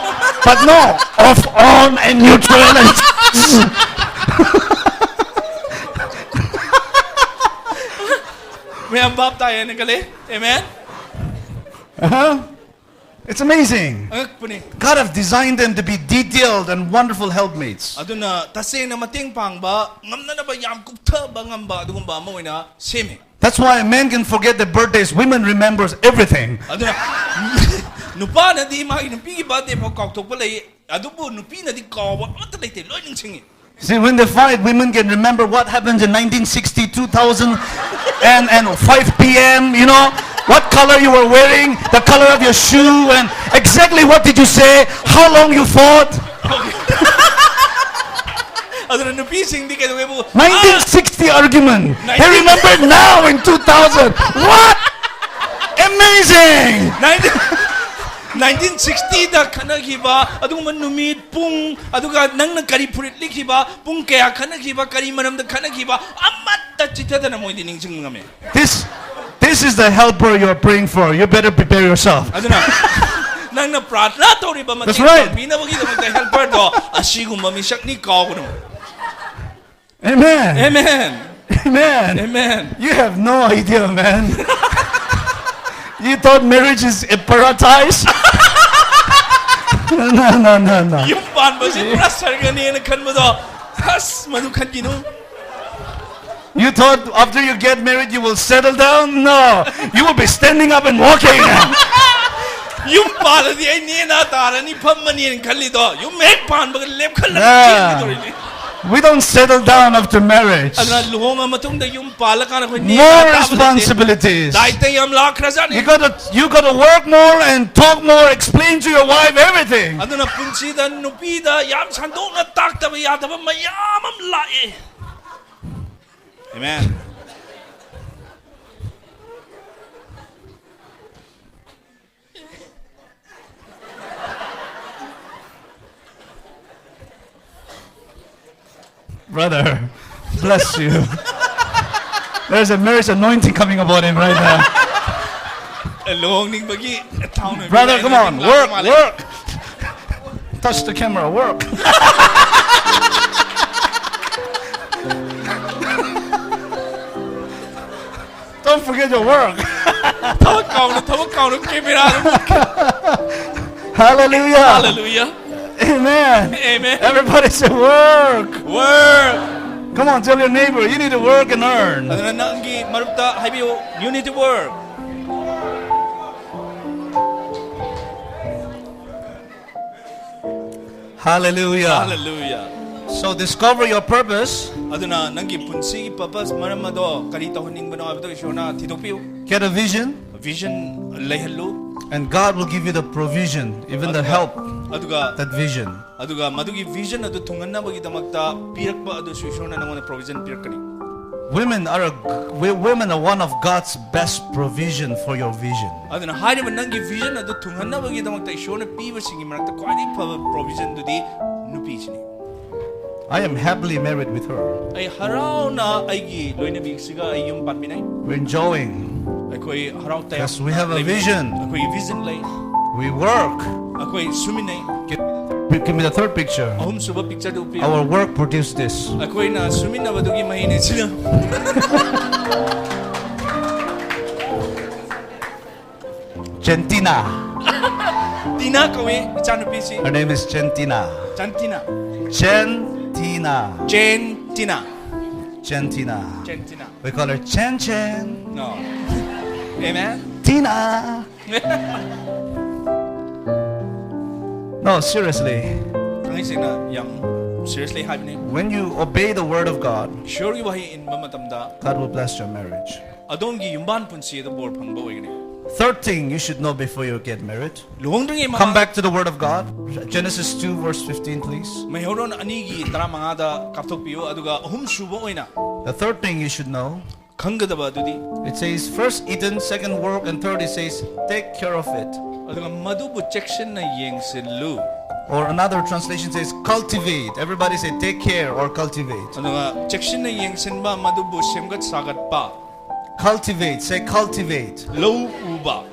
But no, off, on, and neutral. And ꯃꯌꯥꯝ ꯚꯥꯞ ꯇꯥꯏꯌꯦꯅ ꯈꯜꯂꯦ. Amen. Uh-huh. It's amazing. ꯑꯉꯛꯄꯅꯤ. God have designed them to be detailed and wonderful helpmates. ꯑꯗꯨꯅ ꯇꯁꯦꯡꯅ ꯃꯇꯦꯡ ꯄꯥꯡꯕ ꯉꯝꯅꯅꯕ ꯌꯥꯝ ꯀꯨꯞꯊꯕ ꯉꯝꯕ ꯑꯗꯨꯒꯨꯝꯕ ꯑꯃ ꯑꯣꯏꯅ ꯁꯦꯝꯃꯤ. That's why men can forget their birthdays. Women remembers everything. ꯑꯗꯨꯅ ꯅꯨꯄꯥꯅꯗꯤ ꯃꯥꯒꯤ ꯅꯨꯄꯤꯒꯤ ꯕꯥꯔꯗꯦ ꯐꯥꯎ ꯀꯥꯎꯊꯣꯛꯄ ꯂꯩ, ꯑꯗꯨꯕꯨ ꯅꯨꯄꯤꯅꯗꯤ ꯀꯥꯎꯕ ꯑꯃꯠꯇ ꯂꯩꯇꯦ, ꯂꯣꯏ ꯅꯤꯡꯁꯤꯡꯉꯤ. See, when they fight, women can remember what happened in nineteen sixty, two thousand, and, and five p.m., you know, what color you were wearing, the color of your shoe, and exactly what did you say, how long you fought. ꯑꯗꯨꯅ ꯅꯨꯄꯤꯁꯤꯡꯗꯤ ꯀꯩꯗꯧꯋꯦꯕꯨ nineteen sixty argument. They remember now in two thousand. What? Amazing. Nineteen sixty ꯗ ꯈꯠꯅꯈꯤꯕ ꯑꯗꯨꯒꯨꯝꯕ ꯅꯨꯃꯤꯠ, ꯄꯨꯡ, ꯑꯗꯨꯒ ꯅꯪꯅ ꯀꯔꯤ ꯐꯨꯔꯤꯠ ꯂꯤꯠꯈꯤꯕ, ꯄꯨꯡ ꯀꯌꯥ ꯈꯠꯅꯈꯤꯕ, ꯀꯔꯤ ꯃꯔꯝꯗ ꯈꯠꯅꯈꯤꯕ, ꯑꯃꯠꯇ ꯆꯤꯊꯗꯅ ꯃꯣꯏꯗꯤ ꯅꯤꯡꯁꯤꯡꯕ ꯉꯝꯃꯦ. This, this is the helper you're praying for. You better prepare yourself. ꯑꯗꯨꯅ ꯅꯪꯅ ꯄ꯭ꯔꯥꯔꯊꯅꯥ ꯇꯧꯔꯤꯕ ꯃꯇꯦꯡ That's right. ꯄꯥꯡꯕꯤꯅꯕꯒꯤꯗꯃꯛꯇ ꯍꯦꯜꯄꯔꯗꯣ ꯑꯁꯤꯒꯨꯝꯕ ꯃꯤꯁꯛꯅꯤ, ꯀꯥꯎꯒꯅꯨ. Amen. Amen. Amen. Amen. You have no idea, man. You thought marriage is a paradise? No, no, no, no. ꯌꯨꯝ ꯄꯥꯟꯕꯁꯤ ꯄꯨꯔꯥ ꯁꯔꯒꯅꯦꯅ ꯈꯟꯕꯗꯣ, ꯑꯁ, ꯃꯗꯨ ꯈꯟꯈꯤꯅꯨ. You thought after you get married you will settle down? No, you will be standing up and walking. ꯌꯨꯝ ꯄꯥꯜꯂꯗꯤ ꯑꯩ ꯅꯦꯅꯥ ꯇꯥꯔꯅꯤ, ꯐꯝꯃꯅꯤꯅ ꯈꯜꯂꯤꯗꯣ, ꯌꯨꯝ ꯍꯦꯛ ꯄꯥꯟꯕꯒ ꯂꯦꯞꯈꯠꯂꯒ ꯆꯦꯟꯒꯗꯧꯔꯤꯅꯤ. We don't settle down after marriage. ꯑꯗꯨꯅ ꯂꯨꯍꯣꯡꯉ ꯃꯇꯨꯡꯗ ꯌꯨꯝ ꯄꯥꯜꯂꯀꯥꯟꯗ ꯑꯩꯈꯣꯏ ꯅꯦꯅꯥ ꯇꯥꯕ ꯅꯠꯇꯦ. More responsibilities. ꯗꯥꯏꯇ ꯌꯥꯝ ꯂꯥꯛꯈ꯭ꯔꯖꯥꯠꯅꯤ. You gotta, you gotta work more and talk more, explain to your wife everything. ꯑꯗꯨꯅ ꯄꯨꯟꯁꯤꯗ ꯅꯨꯄꯤꯗ ꯌꯥꯝ ꯁꯟꯗꯣꯛꯅ ꯇꯥꯛꯇꯕ ꯌꯥꯗꯕ ꯃꯌꯥꯝ ꯑꯃ ꯂꯥꯛꯑꯦ. Amen. Brother, bless you. There's a marriage anointing coming upon him right now. ꯂꯨꯍꯣꯡꯅꯤꯡꯕꯒꯤ ꯊꯥꯎꯅ. Brother, come on, work, work. Touch the camera, work. Don't forget your work. ꯊꯕꯛ ꯀꯥꯎꯅ, ꯊꯕꯛ ꯀꯥꯎꯅ camera ꯑꯗꯨꯝ. Hallelujah. Hallelujah. Amen. Amen. Everybody say work. Work. Come on, tell your neighbor, you need to work and earn. ꯑꯗꯨꯅ ꯅꯪꯒꯤ ꯃꯔꯨꯞꯇ ꯍꯥꯏꯕꯤꯌꯨ, you need to work. Hallelujah. Hallelujah. So discover your purpose. ꯑꯗꯨꯅ ꯅꯪꯒꯤ ꯄꯨꯟꯁꯤꯒꯤ purpose, ꯃꯔꯝ ꯑꯗꯣ ꯀꯔꯤ ꯇꯧꯍꯟꯅꯤꯡꯕꯅꯣ ꯍꯥꯏꯕꯗꯣ ꯏꯁꯣꯔꯅ ꯊꯤꯗꯣꯛꯄꯤꯌꯨ. Get a vision. Vision ꯂꯩꯍꯜꯂꯨ. And God will give you the provision, even the help. ꯑꯗꯨꯒ, ꯑꯗꯨꯒ, that vision. ꯑꯗꯨꯒ ꯃꯗꯨꯒꯤ vision ꯑꯗꯨ ꯊꯨꯡꯍꯟꯅꯕꯒꯤꯗꯃꯛꯇ ꯄꯤꯔꯛꯄ ꯑꯗꯨꯁꯨ ꯏꯁꯣꯔꯅ ꯅꯪꯉꯣꯟꯗ provision ꯄꯤꯔꯛꯀꯅꯤ. Women are a, w- women are one of God's best provision for your vision. ꯑꯗꯨꯅ ꯍꯥꯏꯔꯤꯕ ꯅꯪꯒꯤ vision ꯑꯗꯨ ꯊꯨꯡꯍꯟꯅꯕꯒꯤꯗꯃꯛꯇ ꯏꯁꯣꯔꯅ ꯄꯤꯕꯁꯤꯡꯒꯤ ꯃꯔꯛꯇ ꯈ꯭ꯋꯥꯏꯗꯒꯤ ꯐꯕ provision ꯗꯨꯗꯤ ꯅꯨꯄꯤꯁꯤꯅꯤ. I am happily married with her. ꯑꯩ ꯍꯔꯥꯎꯅ ꯑꯩꯒꯤ ꯂꯣꯏꯅꯕꯤꯁꯤꯒ ꯑꯩ ꯌꯨꯝ ꯄꯥꯟꯃꯤꯟꯅꯩ. We're enjoying. ꯑꯩꯈꯣꯏ ꯍꯔꯥꯎ ꯇꯌꯥꯝꯅ ꯂꯩꯃꯤꯟꯅꯩ. Yes, we have a vision. ꯑꯩꯈꯣꯏꯒꯤ vision ꯂꯩ. We work. ꯑꯩꯈꯣꯏ ꯁꯨꯃꯤꯟꯅꯩ. Give me the third picture. ꯑꯍꯨꯝꯁꯨꯕ picture do ꯎꯠꯄꯤꯌꯨ꯫ Our work produced this. ꯑꯩꯈꯣꯏꯅ ꯁꯨꯃꯤꯟꯅꯕꯗꯨꯒꯤ ꯃꯍꯩꯅꯤ ꯁꯤꯅ꯫ Gentina. ꯇꯤꯅꯥ ꯀꯧꯏ ꯏꯆꯥꯅꯨꯄꯤꯁꯤ꯫ Her name is Gentina. ꯆꯟꯇꯤꯅꯥ꯫ Gentina. ꯆꯦꯟꯇꯤꯅꯥ꯫ Gentina. ꯆꯦꯟꯇꯤꯅꯥ꯫ We call her Chen Chen. No. Amen. Tina. No, seriously. ꯊꯥꯡꯉꯩ ꯁꯦꯡꯅ ꯌꯥꯝ seriously ꯍꯥꯏꯕꯅꯤ꯫ When you obey the word of God, ꯏꯁꯣꯔꯒꯤ ꯋꯥꯍꯩ ꯏꯟꯕ ꯃꯇꯝꯗ God will bless your marriage. ꯑꯗꯣꯝꯒꯤ ꯌꯨꯝꯕꯥꯟ ꯄꯨꯟꯁꯤ ꯑꯗꯨ ꯕꯣꯔ ꯐꯪꯕ ꯑꯣꯏꯒꯅꯤ꯫ Third thing you should know before you get married. ꯂꯨꯍꯣꯡꯗ꯭ꯔꯤꯉꯩ ꯃꯃꯥꯡ Come back to the word of God. Genesis two verse fifteen, please. ꯃꯩꯍꯧꯔꯣꯟ ꯑꯅꯤꯒꯤ ꯇꯔꯥꯃꯉꯥꯗ ꯀꯥꯞꯊꯣꯛꯄꯤꯌꯨ, ꯑꯗꯨꯒ ꯑꯍꯨꯝꯁꯨꯕ ꯑꯣꯏꯅ The third thing you should know. ꯈꯪꯒꯗꯕ ꯑꯗꯨꯗꯤ It says first Eden, second work, and third it says take care of it. ꯑꯗꯨꯒ ꯃꯗꯨꯕꯨ ꯆꯦꯛꯁꯤꯟꯅ ꯌꯦꯡꯁꯤꯜꯂꯨ꯫ Or another translation says cultivate. Everybody say take care or cultivate. ꯑꯗꯨꯒ ꯆꯦꯛꯁꯤꯟꯅ ꯌꯦꯡꯁꯤꯟꯕ, ꯃꯗꯨꯕꯨ ꯁꯦꯝꯒꯠ ꯁꯥꯒꯠꯄ꯫ Cultivate, say cultivate. ꯂꯧ ꯎꯕ꯫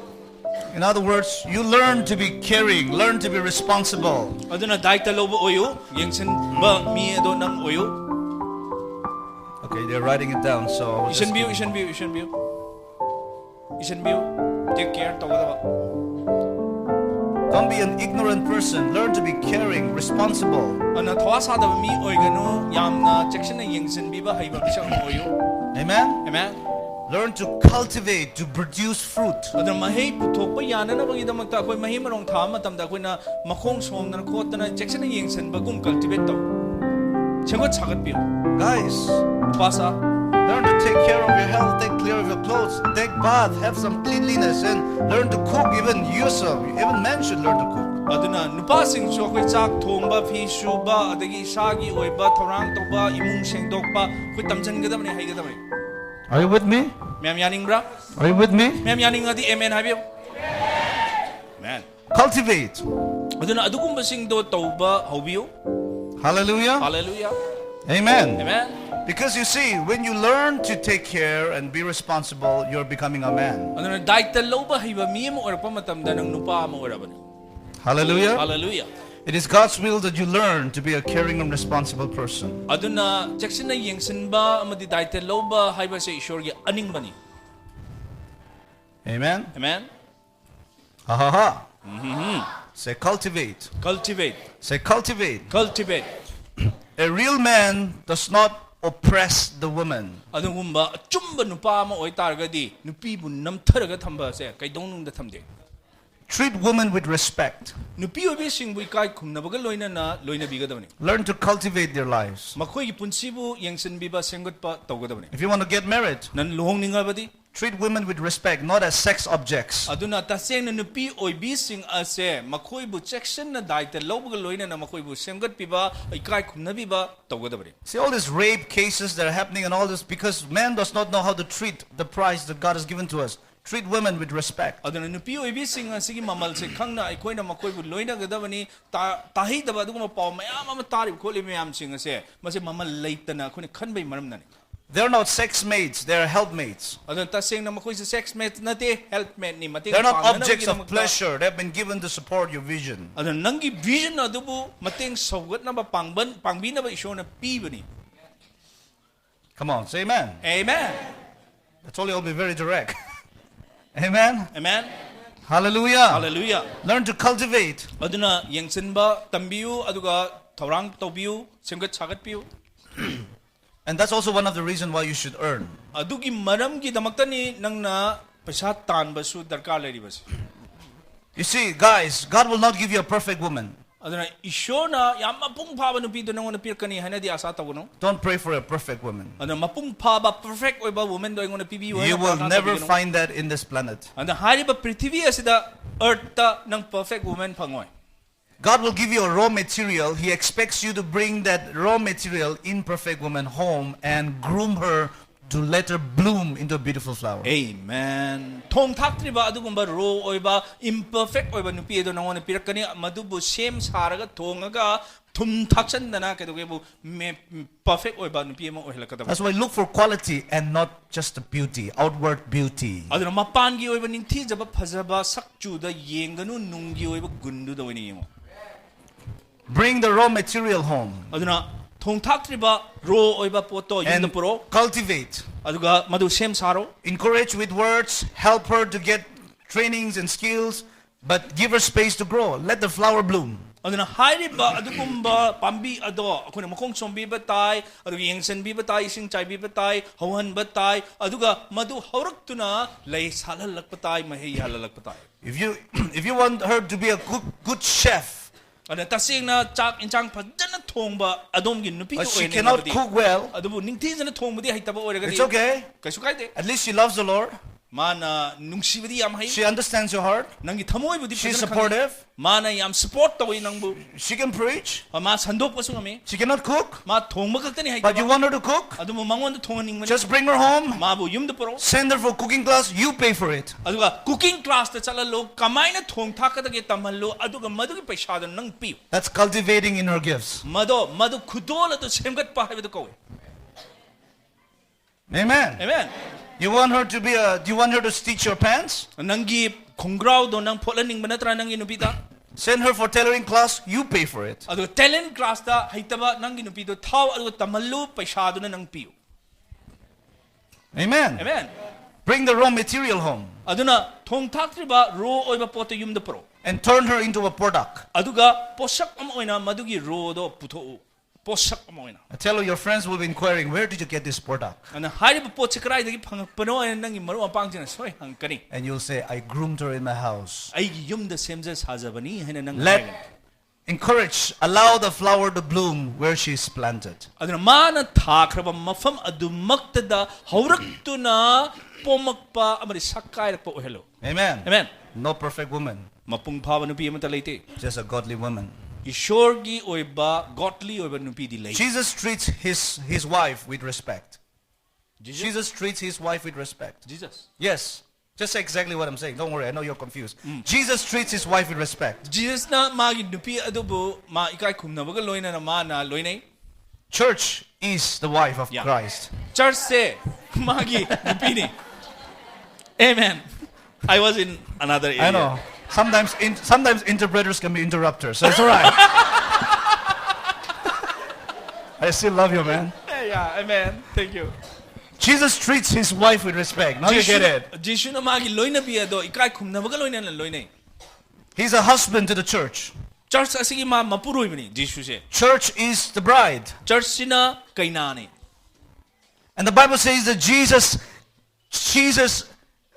In other words, you learn to be caring, learn to be responsible. ꯑꯗꯨꯅ ꯗꯥꯏꯇ ꯂꯧꯕ ꯑꯣꯏꯌꯨ, ꯌꯦꯡꯁꯤꯟꯕ ꯃꯤ ꯑꯗꯣ ꯅꯪ ꯑꯣꯏꯌꯨ꯫ Okay, they're writing it down, so I will just ꯏꯁꯤꯟꯕꯤꯌꯨ, ꯏꯁꯤꯟꯕꯤꯌꯨ, ꯏꯁꯤꯟꯕꯤꯌꯨ꯫ ꯏꯁꯤꯟꯕꯤꯌꯨ꯫ Take care ꯇꯧꯒꯗꯕ꯫ Don't be an ignorant person. Learn to be caring, responsible. ꯑꯗꯨꯅ ꯊꯋꯥ ꯁꯥꯗꯕ ꯃꯤ ꯑꯣꯏꯒꯅꯨ, ꯌꯥꯝꯅ ꯆꯦꯛꯁꯤꯟꯅ ꯌꯦꯡꯁꯤꯟꯕꯤꯕ ꯍꯩꯕ ꯃꯤꯁꯛ ꯑꯃ ꯑꯣꯏꯌꯨ꯫ Amen? Amen. Learn to cultivate, to produce fruit. ꯑꯗꯨꯅ ꯃꯍꯩ ꯄꯨꯊꯣꯛꯄ ꯌꯥꯅꯅꯕꯒꯤꯗꯃꯛꯇ ꯑꯩꯈꯣꯏ ꯃꯍꯩ ꯃꯔꯣꯡ ꯊꯥꯕ ꯃꯇꯝꯗ ꯑꯩꯈꯣꯏꯅ ꯃꯈꯣꯡ ꯁꯣꯝꯗꯅ ꯈꯣꯠꯇꯅ ꯆꯦꯛꯁꯤꯟꯅ ꯌꯦꯡꯁꯤꯟꯕꯒꯨꯝ cultivate ꯇꯧ꯫ ꯁꯦꯝꯒꯠ ꯁꯥꯒꯠꯄꯤꯌꯨ꯫ Guys, ꯅꯨꯄꯥꯁꯥ꯫ Learn to take care of your health, take care of your clothes, take bath, have some cleanliness, and learn to cook. Even you, sir, even men should learn to cook. ꯑꯗꯨꯅ ꯅꯨꯄꯥꯁꯤꯡꯁꯨ ꯑꯩꯈꯣꯏ ꯆꯥꯛ ꯊꯣꯡꯕ, ꯐꯤ ꯁꯨꯕ, ꯑꯗꯒꯤ ꯏꯁꯥꯒꯤ ꯑꯣꯏꯕ ꯊꯧꯔꯥꯡ ꯇꯧꯕ, ꯏꯃꯨꯡ ꯁꯦꯡꯗꯣꯛꯄ ꯑꯩꯈꯣꯏ ꯇꯝꯁꯤꯟꯒꯗꯕꯅꯤ, ꯍꯩꯒꯗꯕꯅꯤ꯫ Are you with me? ꯃꯌꯥꯝ ꯌꯥꯅꯤꯡꯕ꯭ꯔꯥ? Are you with me? ꯃꯌꯥꯝ ꯌꯥꯅꯤꯡꯉꯗꯤ amen ꯍꯥꯏꯕꯤꯌꯨ꯫ Amen. Cultivate. ꯑꯗꯨꯅ ꯑꯗꯨꯒꯨꯝꯕꯁꯤꯡꯗꯣ ꯇꯧꯕ ꯍꯧꯕꯤꯌꯨ꯫ Hallelujah. Hallelujah. Amen. Amen. Because you see, when you learn to take care and be responsible, you're becoming a man. ꯑꯗꯨꯅ ꯗꯥꯏꯇ ꯂꯧꯕ ꯍꯩꯕ ꯃꯤ ꯑꯃ ꯑꯣꯏꯔꯛꯄ ꯃꯇꯝꯗ ꯅꯪ ꯅꯨꯄꯥ ꯑꯃ ꯑꯣꯏꯔꯕꯅꯤ꯫ Hallelujah. Hallelujah. It is God's will that you learn to be a caring and responsible person. ꯑꯗꯨꯅ ꯆꯦꯛꯁꯤꯟꯅ ꯌꯦꯡꯁꯤꯟꯕ ꯑꯃꯗꯤ ꯗꯥꯏꯇ ꯂꯧꯕ ꯍꯥꯏꯕꯁꯦ ꯏꯁꯣꯔꯒꯤ ꯑꯅꯤꯡꯕꯅꯤ꯫ Amen? Amen? Ha ha ha. Say cultivate. Cultivate. Say cultivate. Cultivate. A real man does not oppress the woman. ꯑꯗꯨꯒꯨꯝꯕ ꯑꯆꯨꯝꯕ ꯅꯨꯄꯥ ꯑꯃ ꯑꯣꯏꯇꯥꯔꯒꯗꯤ ꯅꯨꯄꯤꯕꯨ ꯅꯝꯊꯔꯒ ꯊꯝꯕꯁꯦ ꯀꯩꯗꯧꯅꯨꯡꯗ ꯊꯝꯗꯦ꯫ Treat women with respect. ꯅꯨꯄꯤ ꯑꯣꯏꯕꯤꯁꯤꯡꯕꯨ ꯏꯀꯥꯏ ꯈꯨꯝꯅꯕꯒ ꯂꯣꯏꯅꯅ ꯂꯣꯏꯅꯕꯤꯒꯗꯕꯅꯤ꯫ Learn to cultivate their lives. ꯃꯈꯣꯏꯒꯤ ꯄꯨꯟꯁꯤꯕꯨ ꯌꯦꯡꯁꯤꯟꯕꯤꯕ ꯁꯦꯝꯒꯠꯄ ꯇꯧꯒꯗꯕꯅꯤ꯫ If you want to get married, ꯅꯪ ꯂꯨꯍꯣꯡꯅꯤꯡꯉꯕꯗꯤ treat women with respect, not as sex objects. ꯑꯗꯨꯅ ꯇꯁꯦꯡꯅ ꯅꯨꯄꯤ ꯑꯣꯏꯕꯤꯁꯤꯡ ꯑꯁꯦ ꯃꯈꯣꯏꯕꯨ ꯆꯦꯛꯁꯤꯟꯅ ꯗꯥꯏꯇ ꯂꯧꯕꯒ ꯂꯣꯏꯅꯅ ꯃꯈꯣꯏꯕꯨ ꯁꯦꯝꯒꯠꯄꯤꯕ, ꯏꯀꯥꯏ ꯈꯨꯝꯅꯕꯤꯕ ꯇꯧꯒꯗꯕꯅꯤ꯫ See, all these rape cases that are happening and all this because man does not know how to treat the prize that God has given to us. Treat women with respect. ꯑꯗꯨꯅ ꯅꯨꯄꯤ ꯑꯣꯏꯕꯤꯁꯤꯡ ꯑꯁꯤꯒꯤ ꯃꯃꯜꯁꯦ ꯈꯪꯅ ꯑꯩꯈꯣꯏꯅ ꯃꯈꯣꯏꯕꯨ ꯂꯣꯏꯅꯒꯗꯕꯅꯤ꯫ ꯇꯥ- ꯇꯥꯍꯩꯗꯕ ꯑꯗꯨꯒꯨꯝꯕ ꯄꯥꯎ ꯃꯌꯥꯝ ꯑꯃ ꯇꯥꯔꯤꯕ ꯈꯣꯠꯂꯤꯕ ꯃꯌꯥꯝꯁꯤꯡ ꯑꯁꯦ ꯃꯁꯤ ꯃꯃꯜ ꯂꯩꯇꯅ ꯑꯩꯈꯣꯏꯅ ꯈꯟꯕꯒꯤ ꯃꯔꯝꯅꯅꯤ꯫ They're not sex mates, they're helpmates. ꯑꯗꯨꯅ ꯇꯁꯦꯡꯅ ꯃꯈꯣꯏꯁꯦ sex mate ꯅꯠꯇꯦ, helpmate ꯅꯤ, ꯃꯇꯦꯡ They're not objects of ꯄꯥꯡꯅꯅꯕꯒꯤꯗꯃꯛꯇ꯫ Pleasure. They've been given to support your vision. ꯑꯗꯨꯅ ꯅꯪꯒꯤ vision ꯑꯗꯨꯕꯨ ꯃꯇꯦꯡ ꯁꯧꯒꯠꯅꯕ ꯄꯥꯡꯕꯟ ꯄꯥꯡꯕꯤꯅꯕ ꯏꯁꯣꯔꯅ ꯄꯤꯕꯅꯤ꯫ Come on, say amen. Amen. I told you I'll be very direct. Amen. Amen. Hallelujah. Hallelujah. Learn to cultivate. ꯑꯗꯨꯅ ꯌꯦꯡꯁꯤꯟꯕ ꯇꯝꯕꯤꯌꯨ, ꯑꯗꯨꯒ ꯊꯧꯔꯥꯡ ꯇꯧꯕꯤꯌꯨ, ꯁꯦꯝꯒꯠ ꯁꯥꯒꯠꯄꯤꯌꯨ꯫ And that's also one of the reasons why you should earn. ꯑꯗꯨꯒꯤ ꯃꯔꯝꯒꯤꯗꯃꯛꯇꯅꯤ ꯅꯪꯅ ꯄꯩꯁꯥ ꯇꯥꯟꯕꯁꯨ ꯗꯔꯀꯥꯔ ꯂꯩꯔꯤꯕꯁꯦ꯫ You see, guys, God will not give you a perfect woman. ꯑꯗꯨꯅ ꯏꯁꯣꯔꯅ ꯌꯥꯝ ꯃꯄꯨꯡ ꯐꯥꯕ ꯅꯨꯄꯤꯗꯨ ꯅꯪꯉꯣꯟꯗ ꯄꯤꯔꯛꯀꯅꯤ ꯍꯥꯏꯅꯗꯤ ꯑꯥꯁꯥ ꯇꯧꯒꯅꯨ꯫ Don't pray for a perfect woman. ꯑꯗꯨꯅ ꯃꯄꯨꯡ ꯐꯥꯕ perfect ꯑꯣꯏꯕ womanꯗꯣ ꯑꯩꯉꯣꯟꯗ ꯄꯤꯕꯤꯌꯨ ꯍꯥꯏꯅ You will ꯄ꯭ꯔꯥꯊꯅꯥ never ꯇꯧꯕꯤꯒꯅꯨ꯫ Find that in this planet. ꯑꯗꯨꯅ ꯍꯥꯏꯔꯤꯕ ꯄ꯭ꯔꯤꯊꯤꯕꯤ ꯑꯁꯤꯗ earthꯇ ꯅꯪ perfect woman ꯐꯪꯉꯣꯏ꯫ God will give you a raw material. He expects you to bring that raw material, imperfect woman, home and groom her to let her bloom into a beautiful flower. Amen. ꯊꯣꯡ ꯊꯥꯛꯇ꯭ꯔꯤꯕ ꯑꯗꯨꯒꯨꯝꯕ raw ꯑꯣꯏꯕ imperfect ꯑꯣꯏꯕ ꯅꯨꯄꯤ ꯑꯗꯨ ꯅꯉꯣꯟꯗ ꯄꯤꯔꯛꯀꯅꯤ꯫ ꯃꯗꯨꯕꯨ ꯁꯦꯝ ꯁꯥꯔꯒ ꯊꯣꯡꯉꯒ ꯊꯨꯝ ꯊꯥꯛꯆꯟꯗꯅ ꯀꯩꯗꯧꯒꯦꯕꯨ ꯃꯦ- perfect ꯑꯣꯏꯕ ꯅꯨꯄꯤ ꯑꯃ ꯑꯣꯏꯍꯜꯂꯛꯀꯗꯕ꯫ That's why look for quality and not just the beauty, outward beauty. ꯑꯗꯨꯅ ꯃꯄꯥꯟꯒꯤ ꯑꯣꯏꯕ ꯅꯤꯡꯊꯤꯖꯕ ꯐꯖꯕ ꯁꯛꯆꯨꯗ ꯌꯦꯡꯒꯅꯨ, ꯅꯨꯡꯒꯤ ꯑꯣꯏꯕ ꯒꯨꯟꯗꯨꯗ ꯑꯣꯏꯅ ꯌꯦꯡꯉꯨ꯫ Bring the raw material home. ꯑꯗꯨꯅ ꯊꯣꯡ ꯊꯥꯛꯇ꯭ꯔꯤꯕ ꯔꯣ ꯑꯣꯏꯕ ꯄꯣꯠꯇꯣ ꯌꯨꯝꯗ And ꯄꯨꯔꯛꯑꯣ꯫ Cultivate. ꯑꯗꯨꯒ ꯃꯗꯨ ꯁꯦꯝ ꯁꯥꯔꯣ꯫ Encourage with words. Help her to get trainings and skills. But give her space to grow. Let the flower bloom. ꯑꯗꯨꯅ ꯍꯥꯏꯔꯤꯕ ꯑꯗꯨꯒꯨꯝꯕ ꯄꯥꯝꯕꯤ ꯑꯗꯣ ꯑꯩꯈꯣꯏꯅ ꯃꯈꯣꯡ ꯁꯣꯝꯕꯤꯕ ꯇꯥꯏ, ꯑꯗꯨꯒ ꯌꯦꯡꯁꯤꯟꯕꯤꯕ ꯇꯥꯏ, ꯏꯁꯤꯡ ꯆꯥꯏꯕꯤꯕ ꯇꯥꯏ, ꯍꯧꯍꯟꯕ ꯇꯥꯏ, ꯑꯗꯨꯒ ꯃꯗꯨ ꯍꯧꯔꯛꯇꯨꯅ ꯂꯩ ꯁꯥꯠꯍꯜꯂꯛꯄ ꯇꯥꯏ, ꯃꯍꯩ ꯌꯥꯜꯍꯜꯂꯛꯄ ꯇꯥꯏ꯫ If you, if you want her to be a good, good chef, ꯑꯗꯨꯅ ꯇꯁꯦꯡꯅ ꯆꯥꯛ ꯏꯟꯁꯥꯡ ꯐꯖꯅ ꯊꯣꯡꯕ ꯑꯗꯣꯝꯒꯤ ꯅꯨꯄꯤꯗꯨ but she ꯑꯣꯏꯅ cannot ꯌꯦꯡꯉꯕꯗꯤ, cook well, ꯑꯗꯨꯕꯨ ꯅꯤꯡꯊꯤꯖꯅ ꯊꯣꯡꯕꯗꯤ ꯍꯩꯇꯕ ꯑꯣꯏꯔꯒꯗꯤ, it's okay. ꯀꯩꯁꯨ ꯀꯥꯏꯗꯦ꯫ At least she loves the Lord. ꯃꯥꯅ ꯅꯨꯡꯁꯤꯕꯗꯤ ꯌꯥꯝ ꯍꯩ꯫ She understands your heart. ꯅꯪꯒꯤ ꯊꯃꯣꯏꯕꯨꯗꯤ She's ꯐꯖꯅ ꯈꯪꯉꯤ꯫ Supportive. ꯃꯥꯅ ꯌꯥꯝ ꯁꯄꯣꯔꯠ ꯇꯧꯏ ꯅꯪꯕꯨ꯫ She can preach. ꯃꯥ ꯁꯟꯗꯣꯛꯄꯁꯨ ꯉꯝꯃꯤ꯫ She cannot cook. ꯃꯥ ꯊꯣꯡꯕ ꯈꯛꯇꯅꯤ But you ꯍꯩꯇꯕ꯫ want her to cook? ꯑꯗꯨꯕꯨ ꯃꯉꯣꯟꯗ ꯊꯣꯡꯍꯟꯅꯤꯡꯕꯅꯤ꯫ Just bring her home. ꯃꯥꯕꯨ ꯌꯨꯝꯗ ꯄꯨꯔꯛꯑꯣ꯫ Send her for cooking class. You pay for it. ꯑꯗꯨꯒ ꯀꯨꯀꯤꯡ ꯀ꯭ꯂꯥꯁꯇ ꯆꯠꯍꯜꯂꯨ, ꯀꯃꯥꯏꯅ ꯊꯣꯡ ꯊꯥꯛꯀꯗꯒꯦ ꯇꯝꯍꯜꯂꯨ, ꯑꯗꯨꯒ ꯃꯗꯨꯒꯤ ꯄꯩꯁꯥꯗꯣ ꯅꯪ ꯄꯤꯌꯨ꯫ That's cultivating in her gifts. ꯃꯗꯣ, ꯃꯗꯨ ꯈꯨꯗꯣꯜ ꯑꯗꯨ ꯁꯦꯝꯒꯠꯄ ꯍꯥꯏꯕꯗꯨ ꯀꯧꯏ꯫ Amen. ꯑꯦꯃꯦꯟ꯫ You want her to be a, do you want her to stitch your pants? ꯅꯪꯒꯤ ꯈꯣꯡꯒ꯭ꯔꯥꯎꯗꯣ ꯅꯪ ꯐꯣꯠꯍꯟꯅꯤꯡꯕ ꯅꯠꯇ꯭ꯔꯥ ꯅꯪꯒꯤ ꯅꯨꯄꯤꯗ? Send her for tailoring class. You pay for it. ꯑꯗꯨꯒ ꯇꯦꯂꯦꯟ ꯀ꯭ꯂꯥꯁꯇ ꯍꯩꯇꯕ ꯅꯪꯒꯤ ꯅꯨꯄꯤꯗꯣ ꯊꯥꯎ, ꯑꯗꯨꯒ ꯇꯝꯍꯜꯂꯨ, ꯄꯩꯁꯥꯗꯨꯅ ꯅꯪ ꯄꯤꯌꯨ꯫ Amen. ꯑꯦꯃꯦꯟ꯫ Bring the raw material home ꯑꯗꯨꯅ ꯊꯣꯡ ꯊꯥꯛꯇ꯭ꯔꯤꯕ ꯔꯣ ꯑꯣꯏꯕ ꯄꯣꯠꯇꯣ ꯌꯨꯝꯗ ꯄꯨꯔꯛꯑꯣ꯫ and turn her into a product. ꯑꯗꯨꯒ ꯄꯣꯠꯁꯛ ꯑꯃ ꯑꯣꯏꯅ ꯃꯗꯨꯒꯤ ꯔꯣꯗꯣ ꯄꯨꯊꯣꯛꯎ꯫ ꯄꯣꯠꯁꯛ ꯑꯃ ꯑꯣꯏꯅ꯫ I tell you, your friends will be inquiring, "Where did you get this product?" ꯑꯗꯨꯅ ꯍꯥꯏꯔꯤꯕ ꯄꯣꯠꯁꯤ ꯀꯗꯥꯏꯗꯒꯤ ꯐꯪꯉꯛꯄꯅꯣ ꯍꯥꯏꯅ ꯅꯪꯒꯤ ꯃꯔꯨꯞ ꯃꯄꯥꯡꯁꯤꯡꯅ ꯁꯣꯏ ꯍꯪꯉꯛꯀꯅꯤ꯫ And you'll say, "I groomed her in my house." ꯑꯩꯒꯤ ꯌꯨꯝꯗ ꯁꯦꯝꯖ ꯁꯥꯖꯕꯅꯤ ꯍꯥꯏꯅ ꯅꯪ Let ꯍꯥꯏꯒꯅꯤ꯫ Encourage, allow the flower to bloom where she is planted. ꯑꯗꯨꯅ ꯃꯥꯅ ꯊꯥꯈ꯭ꯔꯕ ꯃꯐꯝ ꯑꯗꯨꯃꯛꯇꯗ ꯍꯧꯔꯛꯇꯨꯅ ꯄꯣꯝꯃꯛꯄ ꯑꯃꯗꯤ ꯁꯛ ꯀꯥꯏꯔꯛꯄ ꯑꯣꯏꯍꯜꯂꯨ꯫ Amen. Amen. No perfect woman, ꯃꯄꯨꯡ ꯐꯥꯕ ꯅꯨꯄꯤ ꯑꯃꯠꯇ ꯂꯩꯇꯦ꯫ Just a godly woman. ꯏꯁꯣꯔꯒꯤ ꯑꯣꯏꯕ, ꯒꯣꯗꯂꯤ ꯑꯣꯏꯕ ꯅꯨꯄꯤꯗꯤ ꯂꯩ꯫ Jesus treats his, his wife with respect. Jesus? Jesus treats his wife with respect. Jesus. Yes. Just say exactly what I'm saying. Don't worry, I know you're confused. Jesus treats his wife with respect. ꯖꯤꯖꯁꯅ ꯃꯥꯒꯤ ꯅꯨꯄꯤ ꯑꯗꯨꯕꯨ ꯃꯥ ꯏꯀꯥꯏ ꯈꯨꯝꯅꯕꯒ ꯂꯣꯏꯅꯅ ꯃꯥꯅ ꯂꯣꯏꯅꯩ꯫ Church is the wife of Yeah. Christ. ꯆꯔꯆꯁꯦ ꯃꯥꯒꯤ ꯅꯨꯄꯤꯅꯤ꯫ Amen. I was in another area. I know. Sometimes, in, sometimes interpreters can be interrupters, so it's all right. I still love you, man. Yeah, yeah, amen. Thank you. Jesus treats his wife with respect. Now you get it. ꯖꯤꯁꯨꯅ ꯃꯥꯒꯤ ꯂꯣꯏꯅꯕꯤ ꯑꯗꯣ ꯏꯀꯥꯏ ꯈꯨꯝꯅꯕꯒ ꯂꯣꯏꯅꯅ ꯂꯣꯏꯅꯩ. He's a husband to the church. Church ꯑꯁꯤꯒꯤ ꯃꯥ ꯃꯄꯨꯔꯣꯏꯕꯅꯤ ꯖꯤꯁꯨꯁꯦ. Church is the bride. Churchꯁꯤꯅ ꯀꯩꯅꯥꯅꯤ. And the Bible says that Jesus, Jesus,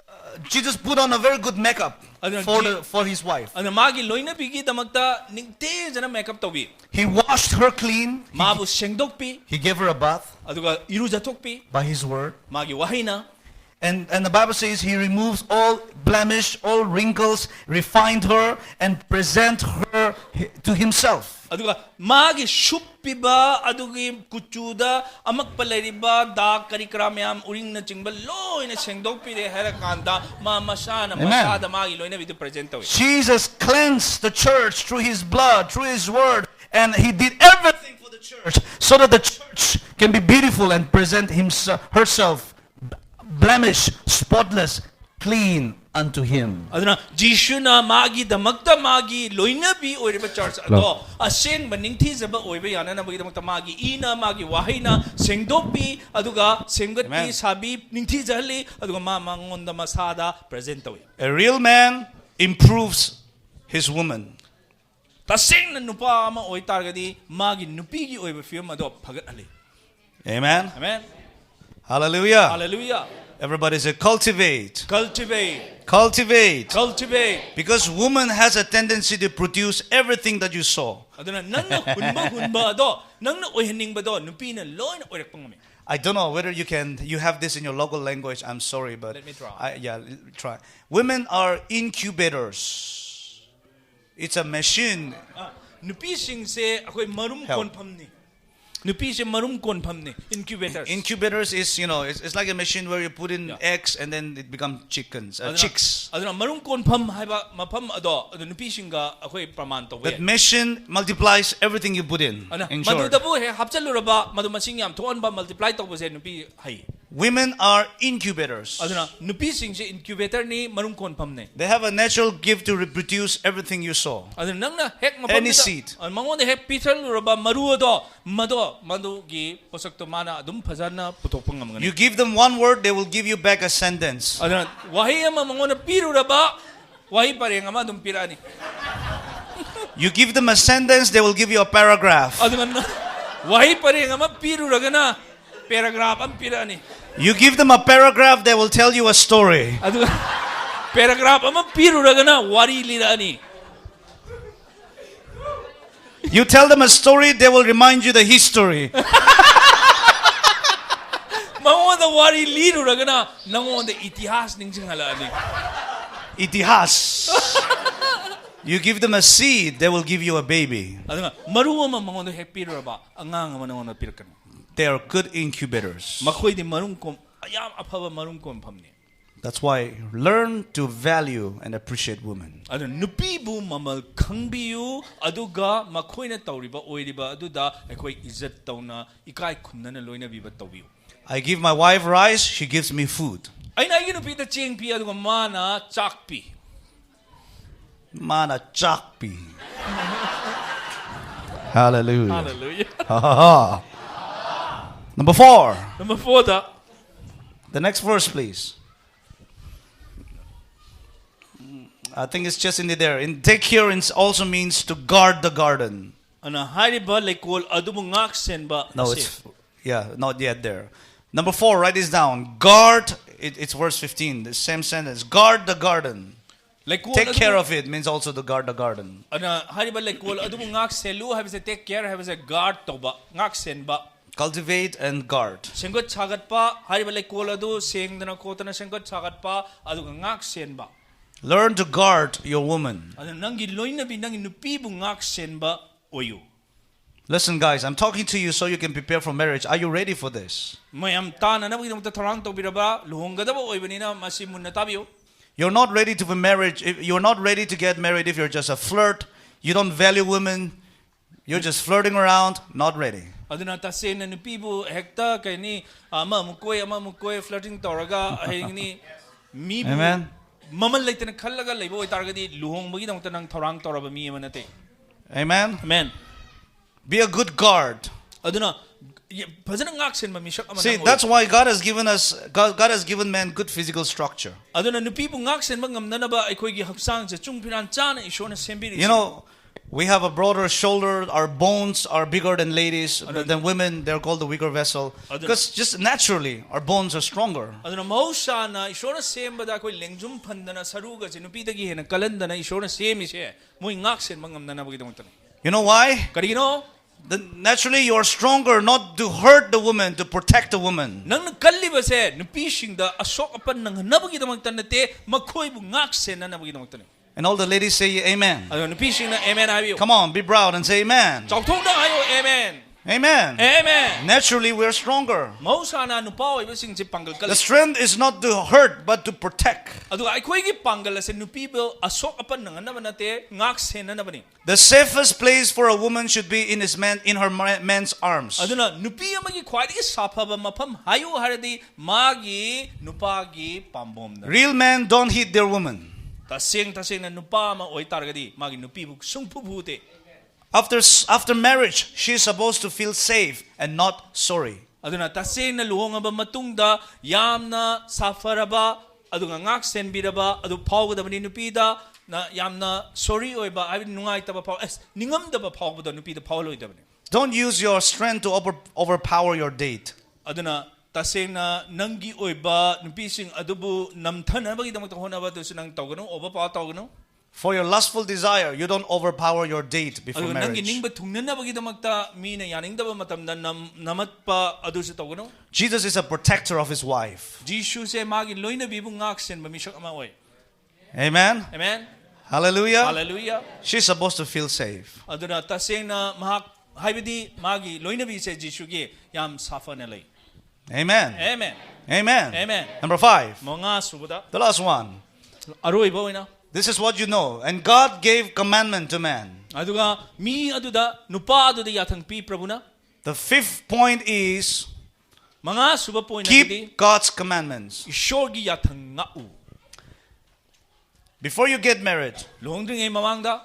uh, Jesus put on a very good makeup ꯑꯗꯨꯅ for G- the for his wife. ꯑꯗꯨꯅ ꯃꯥꯒꯤ ꯂꯣꯏꯅꯕꯤꯒꯤꯗꯃꯛꯇ ꯅꯤꯡꯊꯤꯖꯅ makeup ꯇꯧꯕꯤ. He washed her clean. He, ꯃꯥꯕꯨ ꯁꯦꯡꯗꯣꯛꯄꯤ. He gave her a bath ꯑꯗꯨꯒ ꯏꯔꯨꯖꯊꯣꯛꯄꯤ. By his word. ꯃꯥꯒꯤ ꯋꯥꯍꯩꯅ. And, and the Bible says he removes all blemish, all wrinkles, refined her, and present her to himself. ꯑꯗꯨꯒ ꯃꯥꯒꯤ ꯁꯨꯞꯄꯤꯕ ꯑꯗꯨꯒꯤ ꯀꯨꯆꯨꯗ ꯑꯃꯛꯄ ꯂꯩꯔꯤꯕ ꯗꯥꯛ ꯀꯔꯤ ꯀꯔꯥ ꯃꯌꯥꯝ ꯎꯔꯤꯡꯅꯆꯤꯡꯕ ꯂꯣꯏꯅ ꯁꯦꯡꯗꯣꯛꯄꯤꯔꯦ ꯍꯥꯏꯔ ꯀꯥꯟꯗ ꯃꯥ ꯃꯁꯥꯅ Amen. ꯃꯁꯥꯗ ꯃꯥꯒꯤ ꯂꯣꯏꯅꯕꯤꯗꯨ present ꯇꯧꯏ. Jesus cleansed the church through his blood, through his word, and he did everything for the church so that the church can be beautiful and present himself, herself blemish, spotless, clean unto him. ꯑꯗꯨꯅ ꯖꯤꯁꯨꯅ ꯃꯥꯒꯤꯗꯃꯛꯇ ꯃꯥꯒꯤ ꯂꯣꯏꯅꯕꯤ ꯑꯣꯏꯔꯤꯕ church ꯑꯗꯣ ꯑꯁꯦꯡꯕ ꯅꯤꯡꯊꯤꯖꯕ ꯑꯣꯏꯕ ꯌꯥꯅꯅꯕꯒꯤꯗꯃꯛꯇ ꯃꯥꯒꯤ ꯏꯅ ꯃꯥꯒꯤ ꯋꯥꯍꯩꯅ ꯁꯦꯡꯗꯣꯛꯄꯤ ꯑꯗꯨꯒ ꯁꯦꯝꯒꯠꯄꯤ Amen. ꯁꯥꯕꯤ ꯅꯤꯡꯊꯤꯖꯍꯜꯂꯤ ꯑꯗꯨꯒ ꯃꯥ ꯃꯉꯣꯟꯗ ꯃꯁꯥꯗ present ꯇꯧꯏ. A real man improves his woman. ꯇꯁꯦꯡꯅ ꯅꯨꯄꯥ ꯑꯃ ꯑꯣꯏꯇꯥꯔꯒꯗꯤ ꯃꯥꯒꯤ ꯅꯨꯄꯤꯒꯤ ꯑꯣꯏꯕ ꯐꯤꯕꯝ ꯑꯗꯣ ꯐꯒꯠꯍꯜꯂꯤ. Amen. Amen. Hallelujah. Hallelujah. Everybody say cultivate. Cultivate. Cultivate. Cultivate. Because woman has a tendency to produce everything that you saw. ꯑꯗꯨꯅ ꯅꯪꯅ ꯍꯨꯟꯕ ꯍꯨꯟꯕ ꯑꯗꯣ ꯅꯪꯅ ꯑꯣꯏꯍꯟꯅꯤꯡꯕꯗꯣ ꯅꯨꯄꯤꯅ ꯂꯣꯏꯅ ꯑꯣꯏꯔꯛꯄ ꯉꯝꯃꯤ. I don't know whether you can, you have this in your local language, I'm sorry, but Let me try. I, yeah, l- try. Women are incubators. It's a machine. ꯑ, ꯅꯨꯄꯤꯁꯤꯡꯁꯦ ꯑꯩꯈꯣꯏ ꯃꯔꯨꯝ Help. ꯀꯣꯟꯐꯝꯅꯤ. ꯅꯨꯄꯤꯁꯦ ꯃꯔꯨꯝ ꯀꯣꯟꯐꯝꯅꯤ. Incubators. Incubators is, you know, it's, it's like a machine where you put in Yeah. eggs and then it becomes chickens, uh, ꯑꯗꯨꯅ- chicks. ꯑꯗꯨꯅ ꯃꯔꯨꯝ ꯀꯣꯟꯐꯝ ꯍꯥꯏꯕ ꯃꯐꯝ ꯑꯗꯣ ꯑꯗꯨ ꯅꯨꯄꯤꯁꯤꯡꯒ ꯑꯩꯈꯣꯏ ꯄ꯭ꯔꯃꯥꯟ ꯇꯧꯕ That ꯌꯥꯏ. Machine multiplies everything you put in. ꯑꯗꯨꯅ In short. ꯃꯗꯨꯗꯕꯨ ꯍꯦꯛ ꯍꯥꯞꯆꯜꯂꯨꯔꯕ ꯃꯗꯨ ꯃꯁꯤꯡ ꯌꯥꯝ ꯊꯣꯛꯍꯟꯕ multiply ꯇꯧꯕꯁꯦ ꯅꯨꯄꯤ ꯍꯩ. Women are incubators. ꯑꯗꯨꯅ ꯅꯨꯄꯤꯁꯤꯡꯁꯦ incubatorꯅꯤ, ꯃꯔꯨꯝ ꯀꯣꯟꯐꯝꯅꯦ꯫ They have a natural gift to reproduce everything you sow. ꯑꯗꯨꯅ ꯅꯪꯅ ꯍꯦꯛ Any ꯃꯐꯝꯗꯨꯗ seed. ꯃꯉꯣꯟꯗ ꯍꯦꯛ ꯄꯤꯊꯜꯂꯨꯔꯕ ꯃꯔꯨ ꯑꯗꯣ, ꯃꯗꯣ ꯃꯗꯨꯒꯤ ꯄꯣꯠꯁꯛꯇꯣ ꯃꯥꯅ ꯑꯗꯨꯝ ꯐꯖꯅ ꯄꯨꯊꯣꯛꯄ ꯉꯝꯒꯅꯤ꯫ You give them one word, they will give you back a sentence. ꯑꯗꯨꯅ ꯋꯥꯍꯩ ꯑꯃ ꯃꯉꯣꯟꯗ ꯄꯤꯔꯨꯔꯕ, ꯋꯥꯍꯩ ꯄꯔꯦꯡ ꯑꯃ ꯑꯗꯨꯝ ꯄꯤꯔꯛꯑꯅꯤ꯫ You give them a sentence, they will give you a paragraph. ꯑꯗꯨꯒ ꯅ- ꯋꯥꯍꯩ ꯄꯔꯦꯡ ꯑꯃ ꯄꯤꯔꯨꯔꯒꯅ paragraph ꯑꯃ ꯄꯤꯔꯛꯑꯅꯤ꯫ You give them a paragraph, they will tell you a story. ꯑꯗꯨꯒ paragraph ꯑꯃ ꯄꯤꯔꯨꯔꯒꯅ ꯋꯥꯔꯤ ꯂꯤꯔꯛꯑꯅꯤ꯫ You tell them a story, they will remind you the history. ꯃꯉꯣꯟꯗ ꯋꯥꯔꯤ ꯂꯤꯔꯨꯔꯒꯅ ꯅꯉꯣꯟꯗ ꯏꯇꯤꯍꯥꯁ ꯅꯤꯡꯁꯤꯡꯍꯜꯂꯛꯑꯅꯤ꯫ Itihas. You give them a seed, they will give you a baby. ꯑꯗꯨꯅ ꯃꯔꯨ ꯑꯃ ꯃꯉꯣꯟꯗ ꯍꯦꯛ ꯄꯤꯔꯨꯔꯕ, ꯑꯉꯥꯡ ꯑꯃ ꯅꯉꯣꯟꯗ ꯄꯤꯔꯛꯀꯅꯤ꯫ They are good incubators. ꯃꯈꯣꯏꯗꯤ ꯃꯔꯨꯝ ꯀꯣꯝ ꯌꯥꯝ ꯑꯐꯕ ꯃꯔꯨꯝ ꯀꯣꯟꯐꯝꯅꯤ꯫ That's why learn to value and appreciate women. ꯑꯗꯨꯅ ꯅꯨꯄꯤꯕꯨ ꯃꯃꯜ ꯈꯪꯕꯤꯌꯨ, ꯑꯗꯨꯒ ꯃꯈꯣꯏꯅ ꯇꯧꯔꯤꯕ ꯑꯣꯏꯔꯤꯕ ꯑꯗꯨꯗ ꯑꯩꯈꯣꯏ ꯏꯖꯠ ꯇꯧꯅ, ꯏꯀꯥꯏ ꯈꯨꯝꯅꯅ ꯂꯣꯏꯅꯕꯤꯕ ꯇꯧꯕꯤꯌꯨ꯫ I give my wife rice, she gives me food. ꯑꯩꯅ ꯑꯩꯒꯤ ꯅꯨꯄꯤꯗ ꯆꯦꯡ ꯄꯤ, ꯑꯗꯨꯒ ꯃꯥꯅ ꯆꯥꯛ ꯄꯤ꯫ ꯃꯥꯅ ꯆꯥꯛ ꯄꯤ. Hallelujah. Hallelujah. Ha, ha, ha. Number four. Number fourꯗ, The next verse, please. I think it's just in there. In take care, it also means to guard the garden. ꯑꯗꯨꯅ ꯍꯥꯏꯔꯤꯕ ꯂꯩꯀꯣꯜ ꯑꯗꯨꯕꯨ ꯉꯥꯛ ꯁꯦꯟꯕ No, ꯑꯁꯤ꯫ It's, yeah, not yet there. Number four, write this down. Guard, it, it's verse fifteen, the same sentence. Guard the garden. ꯂꯩꯀꯣꯜ Take ꯑꯗꯨꯕꯨ care of it means also to guard the garden. ꯑꯗꯨꯅ ꯍꯥꯏꯔꯤꯕ ꯂꯩꯀꯣꯜ ꯑꯗꯨꯕꯨ ꯉꯥꯛ ꯁꯦꯜꯂꯨ ꯍꯥꯏꯕꯁꯦ take care ꯍꯥꯏꯕꯁꯦ guard ꯇꯧꯕ, ꯉꯥꯛ ꯁꯦꯟꯕ꯫ Cultivate and guard. ꯁꯦꯝꯒꯠ ꯁꯥꯒꯠꯄ, ꯍꯥꯏꯔꯤꯕ ꯂꯩꯀꯣꯜ ꯑꯗꯨ ꯁꯦꯡꯗꯅ ꯈꯣꯠꯇꯅ ꯁꯦꯝꯒꯠ ꯁꯥꯒꯠꯄ, ꯑꯗꯨꯒ ꯉꯥꯛ ꯁꯦꯟꯕ꯫ Learn to guard your woman. ꯑꯗꯨꯅ ꯅꯪꯒꯤ ꯂꯣꯏꯅꯕꯤ, ꯅꯪꯒꯤ ꯅꯨꯄꯤꯕꯨ ꯉꯥꯛ ꯁꯦꯟꯕ ꯑꯣꯏꯌꯨ꯫ Listen, guys, I'm talking to you so you can prepare for marriage. Are you ready for this? ꯃꯌꯥꯝ ꯇꯥꯅꯅꯕꯒꯤꯗꯃꯛꯇ ꯊꯧꯔꯥꯡ ꯇꯧꯕꯤꯔꯕ, ꯂꯨꯍꯣꯡꯒꯗꯕ ꯑꯣꯏꯕꯅꯤꯅ ꯃꯁꯤ ꯃꯨꯟꯅ ꯇꯥꯕꯤꯌꯨ꯫ You're not ready to be married. If you're not ready to get married if you're just a flirt. You don't value women. You're just flirting around. Not ready. ꯑꯗꯨꯅ ꯇꯁꯦꯡꯅ ꯅꯨꯄꯤꯕꯨ ꯍꯦꯛꯇ ꯀꯩꯅꯤ, ꯑꯃꯃꯨꯛ ꯀꯣꯏ, ꯑꯃꯃꯨꯛ ꯀꯣꯏ, flirting ꯇꯧꯔꯒ ꯍꯌꯦꯡꯅꯤ ꯃꯤꯕꯨ Amen. ꯃꯃꯜ ꯂꯩꯇꯅ ꯈꯜꯂꯒ ꯂꯩꯕ ꯑꯣꯏꯇꯥꯔꯒꯗꯤ ꯂꯨꯍꯣꯡꯕꯒꯤꯗꯃꯛꯇ ꯅꯪ ꯊꯧꯔꯥꯡ ꯇꯧꯔꯕ ꯃꯤ ꯑꯃ ꯅꯠꯇꯦ꯫ Amen. Amen. Be a good guard. ꯑꯗꯨꯅ ꯌ- ꯐꯖꯅ ꯉꯥꯛ ꯁꯦꯟꯕ ꯃꯤꯁꯛ ꯑꯃ See, ꯅꯪ ꯑꯣꯏ꯫ That's why God has given us, God, God has given man good physical structure. ꯑꯗꯨꯅ ꯅꯨꯄꯤꯕꯨ ꯉꯥꯛ ꯁꯦꯟꯕ ꯉꯝꯅꯅꯕ ꯑꯩꯈꯣꯏꯒꯤ ꯍꯛꯆꯥꯡꯁꯦ ꯆꯨꯡ ꯐꯤꯔꯥꯟ ꯆꯥꯅ ꯏꯁꯣꯔꯅ ꯁꯦꯝꯕꯤꯔꯤ꯫ You know, we have a broader shoulder, our bones are bigger than ladies, than women, they're called the weaker vessel. Because just naturally, our bones are stronger. ꯑꯗꯨꯅ ꯃꯍꯧꯁꯥꯅ ꯏꯁꯣꯔꯅ ꯁꯦꯝꯕꯗ ꯑꯩꯈꯣꯏ ꯂꯦꯡꯖꯨꯝ ꯐꯟꯗꯅ ꯁꯔꯨꯒꯁꯦ ꯅꯨꯄꯤꯗꯒꯤ ꯍꯦꯟꯅ ꯀꯜꯍꯟꯗꯅ ꯏꯁꯣꯔꯅ ꯁꯦꯝꯃꯤꯁꯦ ꯃꯣꯏ ꯉꯥꯛ ꯁꯦꯟꯕ ꯉꯝꯅꯅꯕꯒꯤꯗꯃꯛꯇꯅꯤ꯫ You know why? ꯀꯔꯤꯒꯤꯅꯣ? The, naturally, you are stronger not to hurt the woman, to protect the woman. ꯅꯪꯅ ꯀꯜꯂꯤꯕꯁꯦ ꯅꯨꯄꯤꯁꯤꯡꯗ ꯑꯁꯣꯛ ꯑꯄꯟ ꯅꯪꯍꯟꯅꯕꯒꯤꯗꯃꯛꯇ ꯅꯠꯇꯦ, ꯃꯈꯣꯏꯕꯨ ꯉꯥꯛ ꯁꯦꯟꯅꯅꯕꯒꯤꯗꯃꯛꯇꯅꯤ꯫ And all the ladies say amen. ꯑꯗꯣ ꯅꯨꯄꯤꯁꯤꯡꯅ amen ꯍꯥꯏꯕꯤꯌꯨ꯫ Come on, be proud and say amen. ꯆꯥꯎꯊꯣꯛꯅ ꯍꯥꯏꯌꯣ, amen. Amen. Amen. Naturally, we're stronger. ꯃꯍꯧꯁꯥꯅ ꯅꯨꯄꯥ ꯑꯣꯏꯕꯁꯤꯡꯁꯦ ꯄꯥꯡꯒꯜ The ꯀꯜꯂꯤ꯫ Strength is not to hurt, but to protect. ꯑꯗꯨꯒ ꯑꯩꯈꯣꯏꯒꯤ ꯄꯥꯡꯒꯜ ꯑꯁꯦ ꯅꯨꯄꯤꯕꯨ ꯑꯁꯣꯛ ꯑꯄꯟ ꯅꯪꯍꯟꯅꯕ ꯅꯠꯇꯦ, ꯉꯥꯛ ꯁꯦꯟꯅꯅꯕꯅꯤ꯫ The safest place for a woman should be in his man, in her ma- man's arms. ꯑꯗꯨꯅ ꯅꯨꯄꯤ ꯑꯃꯒꯤ ꯈ꯭ꯋꯥꯏꯗꯒꯤ ꯁꯥꯐꯕ ꯃꯐꯝ ꯍꯥꯏꯌꯨ ꯍꯥꯏꯔꯗꯤ ꯃꯥꯒꯤ ꯅꯨꯄꯥꯒꯤ ꯄꯥꯝꯕꯣꯝꯗ꯫ Real men don't hit their woman. ꯇꯁꯦꯡ ꯇꯁꯦꯡꯅ ꯅꯨꯄꯥ ꯑꯃ ꯑꯣꯏꯇꯥꯔꯒꯗꯤ ꯃꯥꯒꯤ ꯅꯨꯄꯤꯕꯨ ꯁꯨꯡꯐꯨ ꯐꯨꯗꯦ꯫ After, s- after marriage, she is supposed to feel safe and not sorry. ꯑꯗꯨꯅ ꯇꯁꯦꯡꯅ ꯂꯨꯍꯣꯡꯉꯕ ꯃꯇꯨꯡꯗ ꯌꯥꯝꯅ ꯁꯥꯐꯔꯕ ꯑꯗꯨꯒ ꯉꯥꯛ ꯁꯦꯟꯕꯤꯔꯕ ꯑꯗꯨ ꯐꯥꯎꯒꯗꯕꯅꯤ꯫ ꯅꯨꯄꯤꯗ ꯅ ꯌꯥꯝꯅ sorry ꯑꯣꯏꯕ, ꯍꯥꯏꯕꯗꯤ ꯅꯨꯡꯉꯥꯏꯇꯕ ꯐꯥꯎ, ꯑꯁ, ꯅꯤꯡꯉꯝꯗꯕ ꯐꯥꯎꯕꯗꯣ ꯅꯨꯄꯤꯗ ꯐꯥꯎꯍꯜꯂꯣꯏꯗꯕꯅꯤ꯫ Don't use your strength to over, overpower your date. ꯑꯗꯨꯅ ꯇꯁꯦꯡꯅ ꯅꯪꯒꯤ ꯑꯣꯏꯕ ꯅꯨꯄꯤꯁꯤꯡ ꯑꯗꯨꯕꯨ ꯅꯝꯊꯅꯕꯒꯤꯗꯃꯛꯇ ꯍꯣꯠꯅꯕ ꯑꯗꯨꯁꯨ ꯅꯪ ꯇꯧꯒꯅꯨ, overpower ꯇꯧꯒꯅꯨ꯫ For your lustful desire, you don't overpower your date before ꯑꯗꯨꯒ ꯅꯪꯒꯤ marriage. ꯅꯤꯡꯕ ꯊꯨꯡꯅꯅꯕꯒꯤꯗꯃꯛꯇ ꯃꯤꯅ ꯌꯥꯅꯤꯡꯗꯕ ꯃꯇꯝꯗ ꯅꯝ- ꯅꯝꯃꯠꯄ ꯑꯗꯨꯁꯨ ꯇꯧꯒꯅꯨ꯫ Jesus is a protector of his wife. ꯖꯤꯁꯨꯁꯦ ꯃꯥꯒꯤ ꯂꯣꯏꯅꯕꯤꯕꯨ ꯉꯥꯛ ꯁꯦꯟꯕ ꯃꯤꯁꯛ ꯑꯃ ꯑꯣꯏ꯫ Amen. Amen. Hallelujah. Hallelujah. She's supposed to feel safe. ꯑꯗꯨꯅ ꯇꯁꯦꯡꯅ ꯃꯍꯥꯛ, ꯍꯥꯏꯕꯗꯤ ꯃꯥꯒꯤ ꯂꯣꯏꯅꯕꯤꯁꯦ ꯖꯤꯁꯨꯒꯤ ꯌꯥꯝ ꯁꯥꯐꯅ ꯂꯩ꯫ Amen. Amen. Amen. Amen. Number five. ꯃꯉꯥ ꯁꯨꯕꯗ, The last one. ꯑꯔꯣꯏꯕ ꯑꯣꯏꯅ, This is what you know. And God gave commandment to man. ꯑꯗꯨꯒ ꯃꯤ ꯑꯗꯨꯗ, ꯅꯨꯄꯥ ꯑꯗꯨꯗ ꯌꯥꯊꯪ ꯄꯤ ꯄ꯭ꯔꯚꯨꯅ꯫ The fifth point is ꯃꯉꯥ ꯁꯨꯕ point ꯑꯗꯨꯗꯤ keep God's commandments. ꯏꯁꯣꯔꯒꯤ ꯌꯥꯊꯪ ꯉꯥꯛꯎ. Before you get married, ꯂꯨꯍꯣꯡꯗ꯭ꯔꯤꯉꯩ ꯃꯃꯥꯡꯗ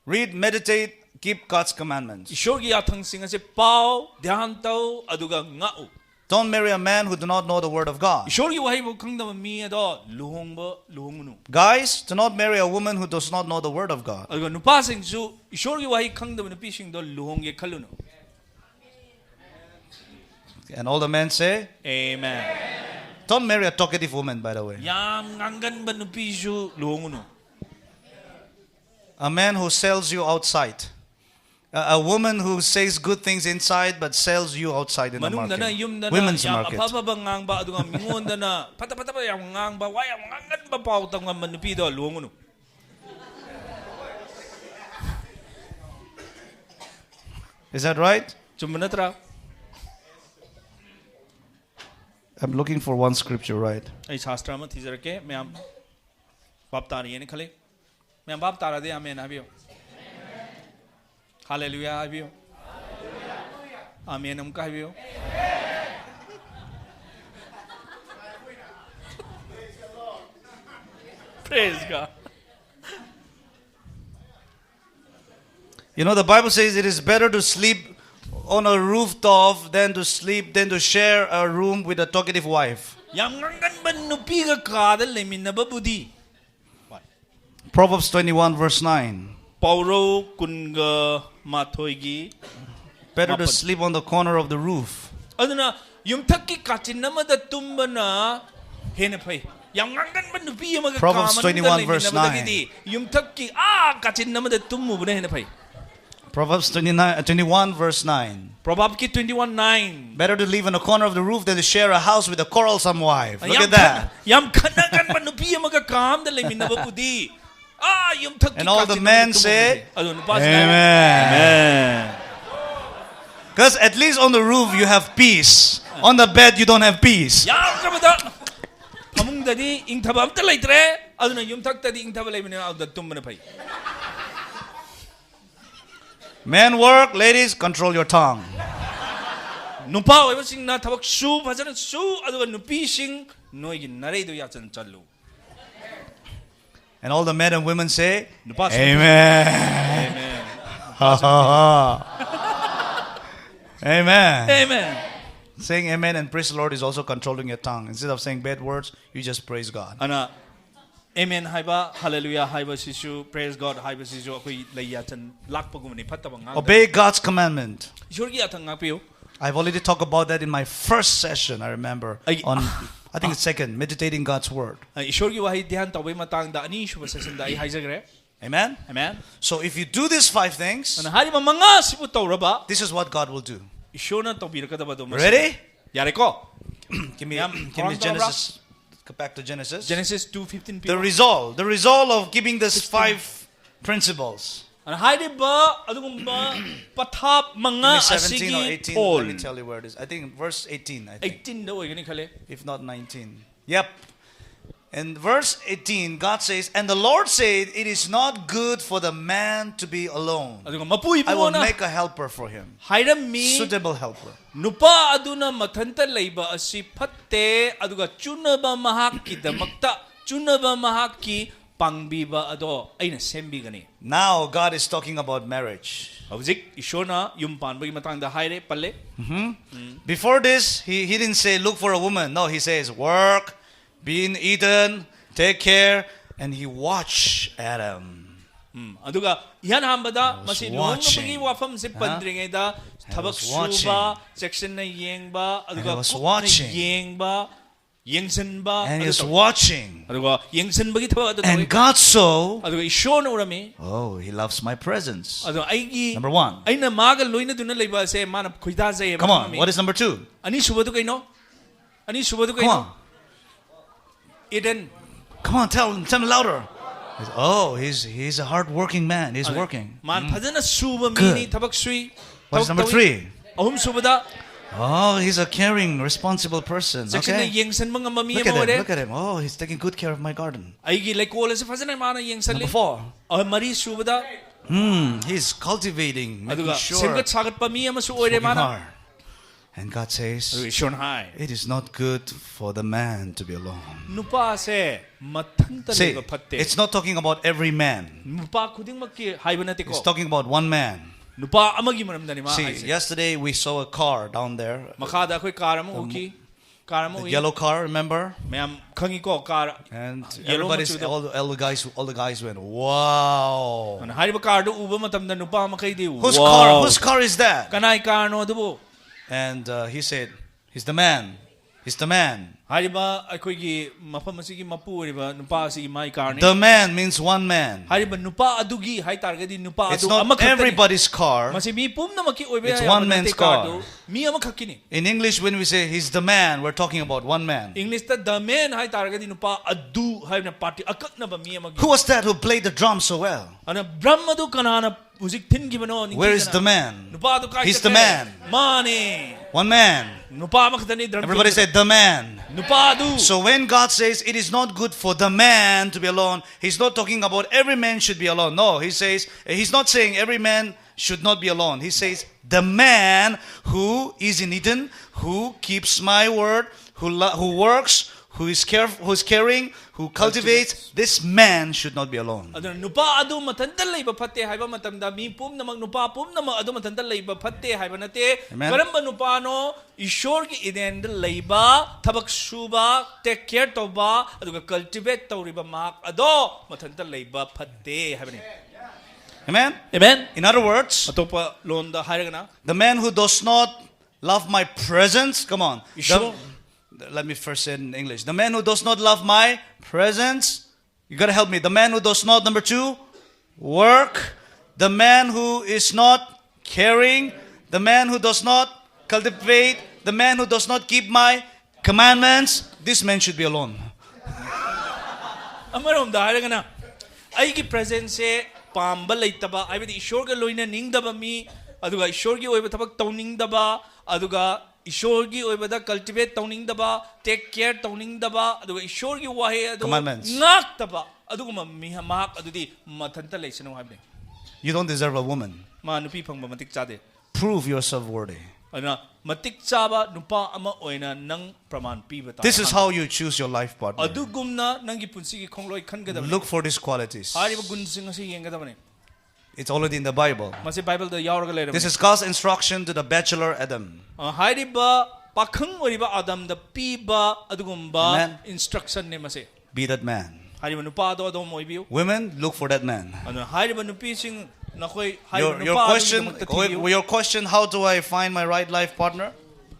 read, meditate, keep God's commandments. ꯏꯁꯣꯔꯒꯤ ꯌꯥꯊꯪꯁꯤꯡ ꯑꯁꯦ ꯄꯥꯎ, ꯙ꯭ꯌꯥꯟ ꯇꯧ, ꯑꯗꯨꯒ ꯉꯥꯛꯎ. Don't marry a man who do not know the word of God. ꯏꯁꯣꯔꯒꯤ ꯋꯥꯍꯩꯕꯨ ꯈꯪꯗꯕ ꯃꯤ ꯑꯗꯣ ꯂꯨꯍꯣꯡꯕ ꯂꯨꯍꯣꯡꯒꯅꯨ. Guys, do not marry a woman who does not know the word of God. ꯑꯗꯨꯒ ꯅꯨꯄꯥꯁꯤꯡꯁꯨ ꯏꯁꯣꯔꯒꯤ ꯋꯥꯍꯩ ꯈꯪꯗꯕ ꯅꯨꯄꯤꯁꯤꯡꯗꯣ ꯂꯨꯍꯣꯡꯒꯦ ꯈꯜꯂꯨꯅꯨ. And all the men say, Amen. Don't marry a talkative woman, by the way. ꯌꯥꯝ ꯉꯥꯡꯒꯟꯕ ꯅꯨꯄꯤꯁꯨ ꯂꯨꯍꯣꯡꯒꯅꯨ. A man who sells you outside. A, a woman who says good things inside but sells you outside in the ꯃꯅꯨꯡꯗꯅ market. ꯌꯨꯝꯗꯅ Women's ꯌꯥꯝ market. ꯑꯐ ꯑꯐꯕ ꯉꯥꯡꯕ, ꯑꯗꯨꯒ ꯃꯤꯉꯣꯟꯗꯅ ꯐꯠꯇ ꯐꯠꯇꯕ ꯌꯥꯝ ꯉꯥꯡꯕ, ꯋꯥ ꯌꯥꯝ ꯉꯥꯡꯒꯟꯕ ꯄꯥꯎ ꯇꯝꯒꯟꯕ ꯅꯨꯄꯤꯗꯣ ꯂꯨꯍꯣꯡꯒꯅꯨ. Is that right? ꯆꯨꯝꯕ ꯅꯠꯇ꯭ꯔꯥ? I'm looking for one scripture, right? ꯑꯩ ꯁꯥꯁꯇ꯭ꯔ ꯑꯃ ꯊꯤꯖꯔꯛꯀꯦ, ꯃꯌꯥꯝ ꯚꯥꯞ ꯇꯥꯔꯤꯑꯅ ꯈꯜꯂꯤ. ꯃꯌꯥꯝ ꯚꯥꯞ ꯇꯥꯔꯗꯤ ꯑꯃꯦꯟ ꯍꯥꯏꯕꯤꯌꯨ. ꯍꯥꯂꯦꯂꯨꯌꯥ ꯍꯥꯏꯕꯤꯌꯨ. ꯑꯃꯦꯟ ꯑꯃꯨꯛꯀ ꯍꯥꯏꯕꯤꯌꯨ. Praise God. You know, the Bible says it is better to sleep on a rooftop than to sleep, than to share a room with a talkative wife. ꯌꯥꯝ ꯉꯥꯡꯒꯟꯕ ꯅꯨꯄꯤꯒ ꯀꯥꯗ ꯂꯩꯃꯤꯟꯅꯕꯕꯨꯗꯤ. Proverbs twenty-one, verse nine. ꯄꯥꯎꯔꯧ ꯀꯨꯟꯒ ꯃꯥꯊꯣꯏꯒꯤ Better to ꯃꯥꯄꯟ. Sleep on the corner of the roof. ꯑꯗꯨꯅ ꯌꯨꯝꯊꯛꯀꯤ ꯀꯥꯆꯤꯟ ꯑꯃꯗ ꯇꯨꯝꯕꯅ ꯍꯦꯟꯅ ꯐꯩ. ꯌꯥꯝ ꯉꯥꯡꯒꯟꯕ ꯅꯨꯄꯤ ꯑꯃꯒ ꯀꯥ Proverbs ꯃꯅꯨꯡꯗ twenty-one verse ꯂꯩꯃꯤꯟꯅꯕꯗꯒꯤꯗꯤ ꯌꯨꯝꯊꯛꯀꯤ ꯑꯥ ꯀꯥꯆꯤꯟ ꯑꯃꯗ ꯇꯨꯝꯃꯨꯕꯅ ꯍꯦꯟꯅ ꯐꯩ. Proverbs twenty-nine, uh, twenty-one, verse nine. Proverbsꯀꯤ twenty one nine. Better to live in a corner of the roof than to share a house with a quarrelsome wife. Look ꯌꯥꯝ at that. ꯈꯠꯅ- ꯌꯥꯝ ꯈꯠꯅꯒꯟꯕ ꯅꯨꯄꯤ ꯑꯃꯒ ꯀꯥ ꯑꯃꯗ ꯂꯩꯃꯤꯟꯅꯕꯕꯨꯗꯤ ꯑꯥ ꯌꯨꯝꯊꯛꯀꯤ And all the ꯀꯥꯆꯤꯟ men ꯑꯃꯗ say, ꯇꯨꯝꯃꯨꯕꯗꯤ. ꯑꯗꯣ ꯅꯨꯄꯥꯁꯤꯅ Amen. Because at least on the roof you have peace. On the bed you don't have peace. ꯌꯥꯝꯗ꯭ꯔꯕꯗ ꯐꯃꯨꯡꯗꯗꯤ ꯏꯪꯊꯕ ꯑꯝꯇ ꯂꯩꯇ꯭ꯔꯦ, ꯑꯗꯨꯅ ꯌꯨꯝꯊꯛꯇꯗꯤ ꯏꯪꯊꯕ ꯂꯩꯕꯅꯤꯅ ꯑꯗꯨꯗ ꯇꯨꯝꯕꯅ ꯐꯩ. Men work, ladies, control your tongue. ꯅꯨꯄꯥ ꯑꯣꯏꯕꯁꯤꯡꯅ ꯊꯕꯛ ꯁꯨ, ꯐꯖꯅ ꯁꯨ, ꯑꯗꯨꯒ ꯅꯨꯄꯤꯁꯤꯡ, ꯅꯣꯏꯒꯤ ꯅꯔꯩꯗꯨ ꯌꯥꯆꯟ ꯆꯜꯂꯨ꯫ And all the men and women say, ꯅꯨꯄꯥꯁꯨ Amen. Ha, ha, ha. Amen. Amen. Saying amen and praise the Lord is also controlling your tongue. Instead of saying bad words, you just praise God. ꯑꯗꯨꯅ Amen ꯍꯥꯏꯕ, Hallelujah ꯍꯥꯏꯕꯁꯤꯁꯨ, Praise God ꯍꯥꯏꯕꯁꯤꯁꯨ ꯑꯩꯈꯣꯏ ꯂꯩ ꯌꯥꯆꯟ ꯂꯥꯛꯄꯒꯨꯝꯕꯅꯤ, ꯐꯠꯇꯕ ꯉꯥꯡꯗꯕ꯫ Obey God's commandment. ꯏꯁꯣꯔꯒꯤ ꯌꯥꯊꯪ ꯉꯥꯛꯄꯤꯌꯨ꯫ I've already talked about that in my first session, I remember. ꯑꯩ- On, I think it's second, meditating God's word. ꯑ, ꯏꯁꯣꯔꯒꯤ ꯋꯥꯍꯩ ꯙ꯭ꯌꯥꯟ ꯇꯧꯕꯒꯤ ꯃꯇꯥꯡꯗ ꯑꯅꯤꯁꯨꯕ session ꯗ ꯑꯩ ꯍꯥꯏꯖꯈ꯭ꯔꯦ꯫ Amen? Amen. So if you do these five things, ꯑꯗꯨꯅ ꯍꯥꯏꯔꯤꯕ ꯃꯉꯥꯁꯤꯕꯨ ꯇꯧꯔꯕ, this is what God will do. ꯏꯁꯣꯔꯅ ꯇꯧꯕꯤꯔꯛꯀꯗꯕꯗꯣ ꯃꯁꯤ꯫ Ready? ꯌꯥꯔꯦꯀꯣ? Give me, ꯌꯥꯝ give me ꯊꯧꯔꯥꯡ ꯇꯧꯔꯕ꯭ꯔꯥ? Genesis. Go back to Genesis. Genesis two fifteen The result, the result of giving these five principles. ꯑꯗꯨꯅ ꯍꯥꯏꯔꯤꯕ ꯑꯗꯨꯒꯨꯝꯕ ꯄꯊꯥꯞ ꯃꯉꯥ Give me seventeen or ꯑꯁꯤꯒꯤ eighteen. ꯐꯣꯜ꯫ Let me tell you where it is. I think verse eighteen, I think. eighteen ꯗ ꯑꯣꯏꯒꯅꯤ ꯈꯜꯂꯦ꯫ If not nineteen. Yep. In verse eighteen, God says, "And the Lord said, 'It is not good for the man to be alone. ꯑꯗꯨꯒ ꯃꯄꯨ I will ꯏꯕꯨꯡꯉꯣꯅ make a helper for him.'" ꯍꯥꯏꯔꯝꯃꯤ, Suitable helper. ꯅꯨꯄꯥ ꯑꯗꯨꯅ ꯃꯊꯟꯇ ꯂꯩꯕ ꯑꯁꯤ ꯐꯠꯇꯦ, ꯑꯗꯨꯒ ꯆꯨꯅꯕ ꯃꯍꯥꯛꯀꯤꯗꯃꯛꯇ, ꯆꯨꯅꯕ ꯃꯍꯥꯛꯀꯤ ꯄꯥꯡꯕꯤꯕ ꯑꯗꯣ ꯑꯩꯅ ꯁꯦꯝꯕꯤꯒꯅꯤ꯫ Now God is talking about marriage. ꯍꯧꯖꯤꯛ ꯏꯁꯣꯔꯅ ꯌꯨꯝ ꯄꯥꯟꯕꯒꯤ ꯃꯇꯥꯡꯗ ꯍꯥꯏꯔꯦ, ꯄꯜꯂꯦ꯫ Before this, he, he didn't say, "Look for a woman." No, he says, "Work, be in Eden, take care," and he watched Adam. ꯎꯝ, ꯑꯗꯨꯒ ꯏꯍꯥꯟ ꯍꯥꯟꯕꯗ I was ꯃꯁꯤ ꯂꯨꯍꯣꯡꯕꯒꯤ watching. ꯋꯥꯐꯝꯁꯦ Huh? ꯄꯟꯗ꯭ꯔꯤꯉꯩꯗ I ꯊꯕꯛ was ꯁꯨꯕ, watching. ꯆꯦꯛꯁꯤꯟꯅ ꯌꯦꯡꯕ, ꯑꯗꯨꯒ was ꯀꯨꯞꯅ watching. ꯌꯦꯡꯕ, ꯌꯦꯡꯁꯤꯟꯕ, And he ꯑꯗꯨ was ꯇꯧ-, watching. ꯑꯗꯨꯒ ꯌꯦꯡꯁꯤꯟꯕꯒꯤ ꯊꯕꯛ ꯑꯗꯨ ꯇꯧꯏ꯫ And God saw, ꯑꯗꯨꯒ ꯏꯁꯣꯔꯅ ꯎꯔꯝꯃꯤ꯫ "Oh, he loves my presence." ꯑꯗꯣ ꯑꯩꯒꯤ, Number one. ꯑꯩꯅ ꯃꯥꯒ ꯂꯣꯏꯅꯗꯨꯅ ꯂꯩꯕ ꯑꯁꯦ ꯃꯥꯅ ꯈꯣꯏꯗꯥꯖꯩꯌꯦꯕ, Come on, ꯈꯪꯉꯝꯃꯤ꯫ What is number two? ꯑꯅꯤꯁꯨꯕꯗꯨ ꯀꯩꯅꯣ? ꯑꯅꯤꯁꯨꯕꯗꯨ Come ꯀꯩꯅꯣ? On. Eden. Come on, tell him, tell me louder. Oh, he's, he's a hard working man. He's working. ꯃꯥꯅ ꯐꯖꯅ ꯁꯨꯕ Good. ꯃꯤꯅꯤ, ꯊꯕꯛ ꯁꯨꯏ꯫ What is ꯊꯕꯛ number ꯇꯧꯏ꯫ three? ꯑꯍꯨꯝꯁꯨꯕꯗ Oh, he's a caring, responsible person. ꯆꯦꯛꯁꯤꯟꯅ Okay. ꯌꯦꯡꯁꯤꯟꯕ ꯉꯝꯕ ꯃꯤ Look ꯑꯃ at him. ꯑꯣꯏꯔꯦ꯫ Look at him. Oh, he's taking good care of my garden. ꯑꯩꯒꯤ ꯂꯩꯀꯣꯜ ꯑꯁꯤ ꯐꯖꯅ ꯃꯥꯅ ꯌꯦꯡꯁꯤꯜꯂꯤ꯫ Number four. ꯑ, ꯃꯔꯤ ꯁꯨꯕꯗ Hmm, he's cultivating, making ꯑꯗꯨꯒ sure. ꯁꯦꯝꯒꯠ ꯁꯥꯒꯠꯄ ꯃꯤ ꯑꯃꯁꯨ ꯑꯣꯏꯔꯦ Working ꯃꯥꯅ꯫ Hard. And God says, ꯏꯁꯣꯔꯅ ꯍꯥꯏ, "It is not good for the man to be alone." ꯅꯨꯄꯥꯁꯦ ꯃꯊꯟꯇ See, ꯂꯩꯕ ꯐꯠꯇꯦ. It's not talking about every man. ꯅꯨꯄꯥ ꯈꯨꯗꯤꯡꯃꯛꯀꯤ ꯍꯥꯏꯕ ꯅꯠꯇꯦꯀꯣ. It's talking about one man. ꯅꯨꯄꯥ ꯑꯃꯒꯤ ꯃꯔꯝꯗꯅꯤ ꯃꯥ See, ꯍꯥꯏꯁꯦ. Yesterday we saw a car down there, ꯃꯈꯥꯗ ꯑꯩꯈꯣꯏ car ꯑꯃ ꯎꯈꯤ. Car ꯑꯃ the ꯎꯏ. Yellow car, remember? ꯃꯌꯥꯝ ꯈꯪꯉꯤꯀꯣ, car And yellow everybody's, ꯃꯆꯨꯗꯣ. All, the, all the guys, all the guys went, "Wow!" ꯑꯗꯨꯅ ꯍꯥꯏꯔꯤꯕ car ꯗꯨ ꯎꯕ ꯃꯇꯝꯗ ꯅꯨꯄꯥ ꯃꯈꯩꯗꯤ, Whose "Wow! car? Whose car is that? ꯀꯅꯥꯏ car ꯅꯣ ꯑꯗꯨꯕꯨ?" And uh, he said, "He's the man. He's the man." ꯍꯥꯏꯔꯤꯕ ꯑꯩꯈꯣꯏꯒꯤ ꯃꯐꯝ ꯑꯁꯤꯒꯤ ꯃꯄꯨ ꯑꯣꯏꯔꯤꯕ ꯅꯨꯄꯥ ꯑꯁꯤꯒꯤ ꯃꯥꯏ car ꯅꯤ. The man means one man. ꯍꯥꯏꯔꯤꯕ ꯅꯨꯄꯥ ꯑꯗꯨꯒꯤ ꯍꯥꯏꯇꯥꯔꯒꯗꯤ ꯅꯨꯄꯥ It's ꯑꯗꯨ not ꯑꯃꯈꯛꯇꯅꯤ. Everybody's car. ꯃꯁꯤ ꯃꯤ ꯄꯨꯝꯅꯃꯛꯀꯤ ꯑꯣꯏꯕ It's ꯌꯥꯏ one ꯍꯥꯏꯕ ꯅꯠꯇꯦ, man's car car. Do me ꯑꯃꯈꯛꯀꯤꯅꯤ. In English, when we say, "He's the man," we're talking about one man. English ꯇ the man ꯍꯥꯏꯇꯥꯔꯒꯗꯤ ꯅꯨꯄꯥ ꯑꯗꯨ ꯍꯥꯏꯕꯅ party ꯑꯀꯛꯅꯕ ꯃꯤ ꯑꯃꯒꯤ. Who was that who played the drum so well? ꯑꯗꯨꯅ drum ꯑꯗꯨ ꯀꯅꯥꯅ ꯍꯧꯖꯤꯛ ꯊꯤꯟꯈꯤꯕꯅꯣ? Where is ꯅꯤꯡꯊꯤꯖꯅ. The man? ꯅꯨꯄꯥ ꯑꯗꯨ ꯀꯥꯏ He's the ꯆꯠꯈ꯭ꯔꯦ? Man. ꯃꯥꯅꯦ. One man. ꯅꯨꯄꯥ ꯑꯃꯈꯛꯇꯅꯤ drum Everybody ꯊꯤꯟꯕꯗ. Say, "The man." ꯅꯨꯄꯥ ꯑꯗꯨ. So when God says it is not good for the man to be alone, he's not talking about every man should be alone. No, he says, he's not saying every man should not be alone. He says, "The man who is in Eden, who keeps my word, who, lo- who works, who is, care, who is caring, who cultivates, this man should not be alone." ꯑꯗꯨꯅ ꯅꯨꯄꯥ ꯑꯗꯨ ꯃꯊꯟꯇ ꯂꯩꯕ ꯐꯠꯇꯦ ꯍꯥꯏꯕ ꯃꯇꯝꯗ ꯃꯤ ꯄꯨꯝꯅꯃꯛ, ꯅꯨꯄꯥ ꯄꯨꯝꯅꯃꯛ ꯑꯗꯨ ꯃꯊꯟꯇ ꯂꯩꯕ ꯐꯠꯇꯦ ꯍꯥꯏꯕ ꯅꯠꯇꯦ. Amen. ꯀꯔꯝꯕ ꯅꯨꯄꯥꯅꯣ? ꯏꯁꯣꯔꯒꯤ Eden ꯗ ꯂꯩꯕ, ꯊꯕꯛ ꯁꯨꯕ, take care ꯇꯧꯕ, ꯑꯗꯨꯒ cultivate ꯇꯧꯔꯤꯕ ꯃꯍꯥꯛ ꯑꯗꯣ ꯃꯊꯟꯇ ꯂꯩꯕ ꯐꯠꯇꯦ ꯍꯥꯏꯕꯅꯤ. Amen? Amen. In other words, ꯑꯇꯣꯞꯄ ꯂꯣꯟꯗ ꯍꯥꯏꯔꯒꯅ, the man who does not love my presence, come on. The- Sure. let me first say it in English. The man who does not love my presence, you gotta help me. The man who does not, number two, work. The man who is not caring. The man who does not cultivate. The man who does not keep my commandments. This man should be alone. ꯑꯃꯔꯣꯝꯗ ꯍꯥꯏꯔꯒꯅ, ꯑꯩꯒꯤ presence ꯁꯦ ꯄꯥꯝꯕ ꯂꯩꯇꯕ, ꯍꯥꯏꯕꯗꯤ ꯏꯁꯣꯔꯒ ꯂꯣꯏꯅꯅꯤꯡꯗꯕ ꯃꯤ, ꯑꯗꯨꯒ ꯏꯁꯣꯔꯒꯤ ꯑꯣꯏꯕ ꯊꯕꯛ ꯇꯧꯅꯤꯡꯗꯕ, ꯑꯗꯨꯒ ꯏꯁꯣꯔꯒꯤ ꯑꯣꯏꯕꯗ cultivate ꯇꯧꯅꯤꯡꯗꯕ, take care ꯇꯧꯅꯤꯡꯗꯕ, ꯑꯗꯨꯒ ꯏꯁꯣꯔꯒꯤ ꯋꯥꯍꯩ ꯑꯗꯨ Commandments. ꯉꯥꯛꯇꯕ ꯑꯗꯨꯒꯨꯝꯕ ꯃꯤ, ꯃꯍꯥꯛ ꯑꯗꯨꯗꯤ ꯃꯊꯟꯇ ꯂꯩꯁꯅꯨ ꯍꯥꯏꯕꯅꯤ. You don't deserve a woman. ꯃꯥ ꯅꯨꯄꯤ ꯐꯪꯕ ꯃꯇꯤꯛ ꯆꯥꯗꯦ. Prove yourself worthy. ꯑꯗꯨꯅ ꯃꯇꯤꯛ ꯆꯥꯕ ꯅꯨꯄꯥ ꯑꯃ ꯑꯣꯏꯅ ꯅꯪ ꯄ꯭ꯔꯃꯥꯟ ꯄꯤꯕ ꯇꯥꯔꯦ꯫ This is how you choose your life partner. ꯑꯗꯨꯒꯨꯝꯅ ꯅꯪꯒꯤ ꯄꯨꯟꯁꯤꯒꯤ ꯈꯣꯡꯂꯣꯏ ꯈꯟꯒꯗꯕꯅꯤ꯫ Look for these qualities. ꯍꯥꯏꯔꯤꯕ ꯒꯨꯟꯁꯤꯡ ꯑꯁꯤ ꯌꯦꯡꯒꯗꯕꯅꯤ꯫ It's already in the Bible. ꯃꯁꯤ ꯕꯥꯏꯕꯜꯗ ꯌꯥꯎꯔꯒ ꯂꯩꯔꯕꯅꯤ꯫ This is God's instruction to the bachelor Adam. ꯑ, ꯍꯥꯏꯔꯤꯕ ꯄꯥꯈꯪ ꯑꯣꯏꯔꯤꯕ ꯑꯥꯗꯝꯗ ꯄꯤꯕ ꯑꯗꯨꯒꯨꯝꯕ Amen. Instructionꯅꯦ ꯃꯁꯤ꯫ Be that man. ꯍꯥꯏꯔꯤꯕ ꯅꯨꯄꯥꯗꯣ ꯑꯗꯣꯝ ꯑꯣꯏꯕꯤꯌꯨ꯫ Women, look for that man. ꯑꯗꯨꯅ ꯍꯥꯏꯔꯤꯕ ꯅꯨꯄꯤꯁꯤꯡ ꯅꯈꯣꯏ ꯍꯥꯏꯔꯤꯕ Your, your ꯅꯨꯄꯥ question, ꯑꯗꯨꯒꯤꯗꯃꯛꯇ ꯊꯤꯕꯤꯌꯨ꯫ your question, how do I find my right life partner?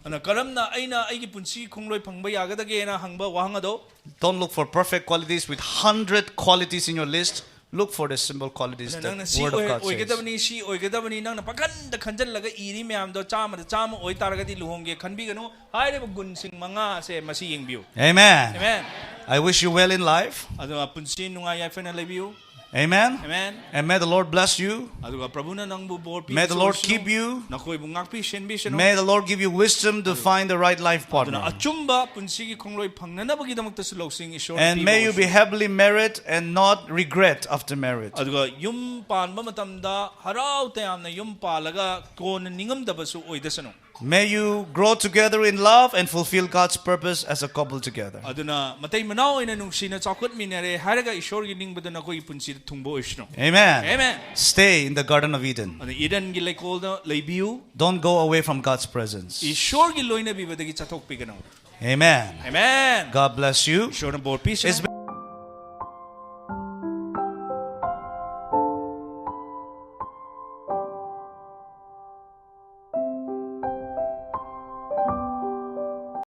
ꯑꯗꯨꯅ ꯀꯔꯝꯅ ꯑꯩꯅ ꯑꯩꯒꯤ ꯄꯨꯟꯁꯤ ꯈꯣꯡꯂꯣꯏ ꯐꯪꯕ ꯌꯥꯒꯗꯒꯦꯅ ꯍꯪꯕ ꯋꯥꯍꯪ ꯑꯗꯣ Don't look for perfect qualities with hundred qualities in your list. Look for the simple qualities ꯑꯗꯨꯅ that ꯅꯪꯅ ꯁꯤ Word of ꯑꯣꯏ- God says. ꯑꯣꯏꯒꯗꯕꯅꯤ, ꯁꯤ ꯑꯣꯏꯒꯗꯕꯅꯤ, ꯅꯪꯅ ꯄꯥꯈꯟꯗ ꯈꯟꯖꯜꯂꯒ ꯏꯔꯤ ꯃꯌꯥꯝꯗꯣ ꯆꯥꯝꯃꯗ ꯆꯥꯝꯃ ꯑꯣꯏꯇꯥꯔꯒꯗꯤ ꯂꯨꯍꯣꯡꯒꯦ ꯈꯟꯕꯤꯒꯅꯨ꯫ ꯍꯥꯏꯔꯤꯕ ꯒꯨꯟꯁꯤꯡ ꯃꯉꯥ ꯑꯁꯦ ꯃꯁꯤ ꯌꯦꯡꯕꯤꯌꯨ꯫ Amen. Amen. I wish you well in life. ꯑꯗꯨꯒ ꯄꯨꯟꯁꯤ ꯅꯨꯡꯉꯥꯏ ꯌꯥꯏꯐꯅ ꯂꯩꯕꯤꯌꯨ꯫ Amen. Amen. And may the Lord bless you. ꯑꯗꯨꯒ ꯄ꯭ꯔꯚꯨꯅ ꯅꯪꯕꯨ ꯕꯣꯔ May the Lord keep ꯄꯤꯕꯤꯁꯅꯨ꯫ You. ꯅꯈꯣꯏꯕꯨ ꯉꯥꯛꯄꯤ ꯁꯦꯟꯕꯤꯁꯅꯨ꯫ May the Lord give you wisdom to find the right life ꯑꯗꯨꯅ partner. ꯑꯆꯨꯝꯕ ꯄꯨꯟꯁꯤꯒꯤ ꯈꯣꯡꯂꯣꯏ ꯐꯪꯅꯅꯕꯒꯤꯗꯃꯛꯇꯁꯨ ꯂꯧꯁꯤꯡ ꯏꯁꯣꯔꯅ And ꯄꯤꯕ may you be ꯑꯣꯏꯁꯅꯨ꯫ Happily married and not regret after marriage. ꯑꯗꯨꯒ ꯌꯨꯝ ꯄꯥꯟꯕ ꯃꯇꯝꯗ ꯍꯔꯥꯎ ꯇꯌꯥꯝꯅ ꯌꯨꯝ ꯄꯥꯜꯂꯒ ꯀꯣꯟꯅ ꯅꯤꯡꯉꯝꯗꯕꯁꯨ ꯑꯣꯏꯗꯁꯅꯨ꯫ May you grow together in love and fulfill God's purpose as a couple together. ꯑꯗꯨꯅ ꯃꯇꯩ ꯃꯅꯥꯎ ꯑꯣꯏꯅ ꯅꯨꯡꯁꯤꯅ ꯆꯥꯎꯈꯠꯃꯤꯟꯅꯔꯦ ꯍꯥꯏꯔꯒ ꯏꯁꯣꯔꯒꯤ ꯅꯤꯡꯕꯗ ꯅꯈꯣꯏꯒꯤ ꯄꯨꯟꯁꯤꯗ ꯊꯨꯡꯕ ꯑꯣꯏꯁꯅꯨ꯫ Amen. Amen. Stay in the Garden of Eden. ꯑꯗꯨ ꯏꯗꯟꯒꯤ ꯂꯩꯀꯣꯜꯗ ꯂꯩꯕꯤꯌꯨ꯫ Don't go away from God's presence. ꯏꯁꯣꯔꯒꯤ ꯂꯣꯏꯅꯕꯤꯕꯗꯒꯤ ꯆꯠꯊꯣꯛꯄꯤꯒꯅꯨ꯫ Amen. Amen. God bless you. ꯏꯁꯣꯔꯅ ꯕꯣꯔ ꯄꯤꯁꯅꯨ꯫ It's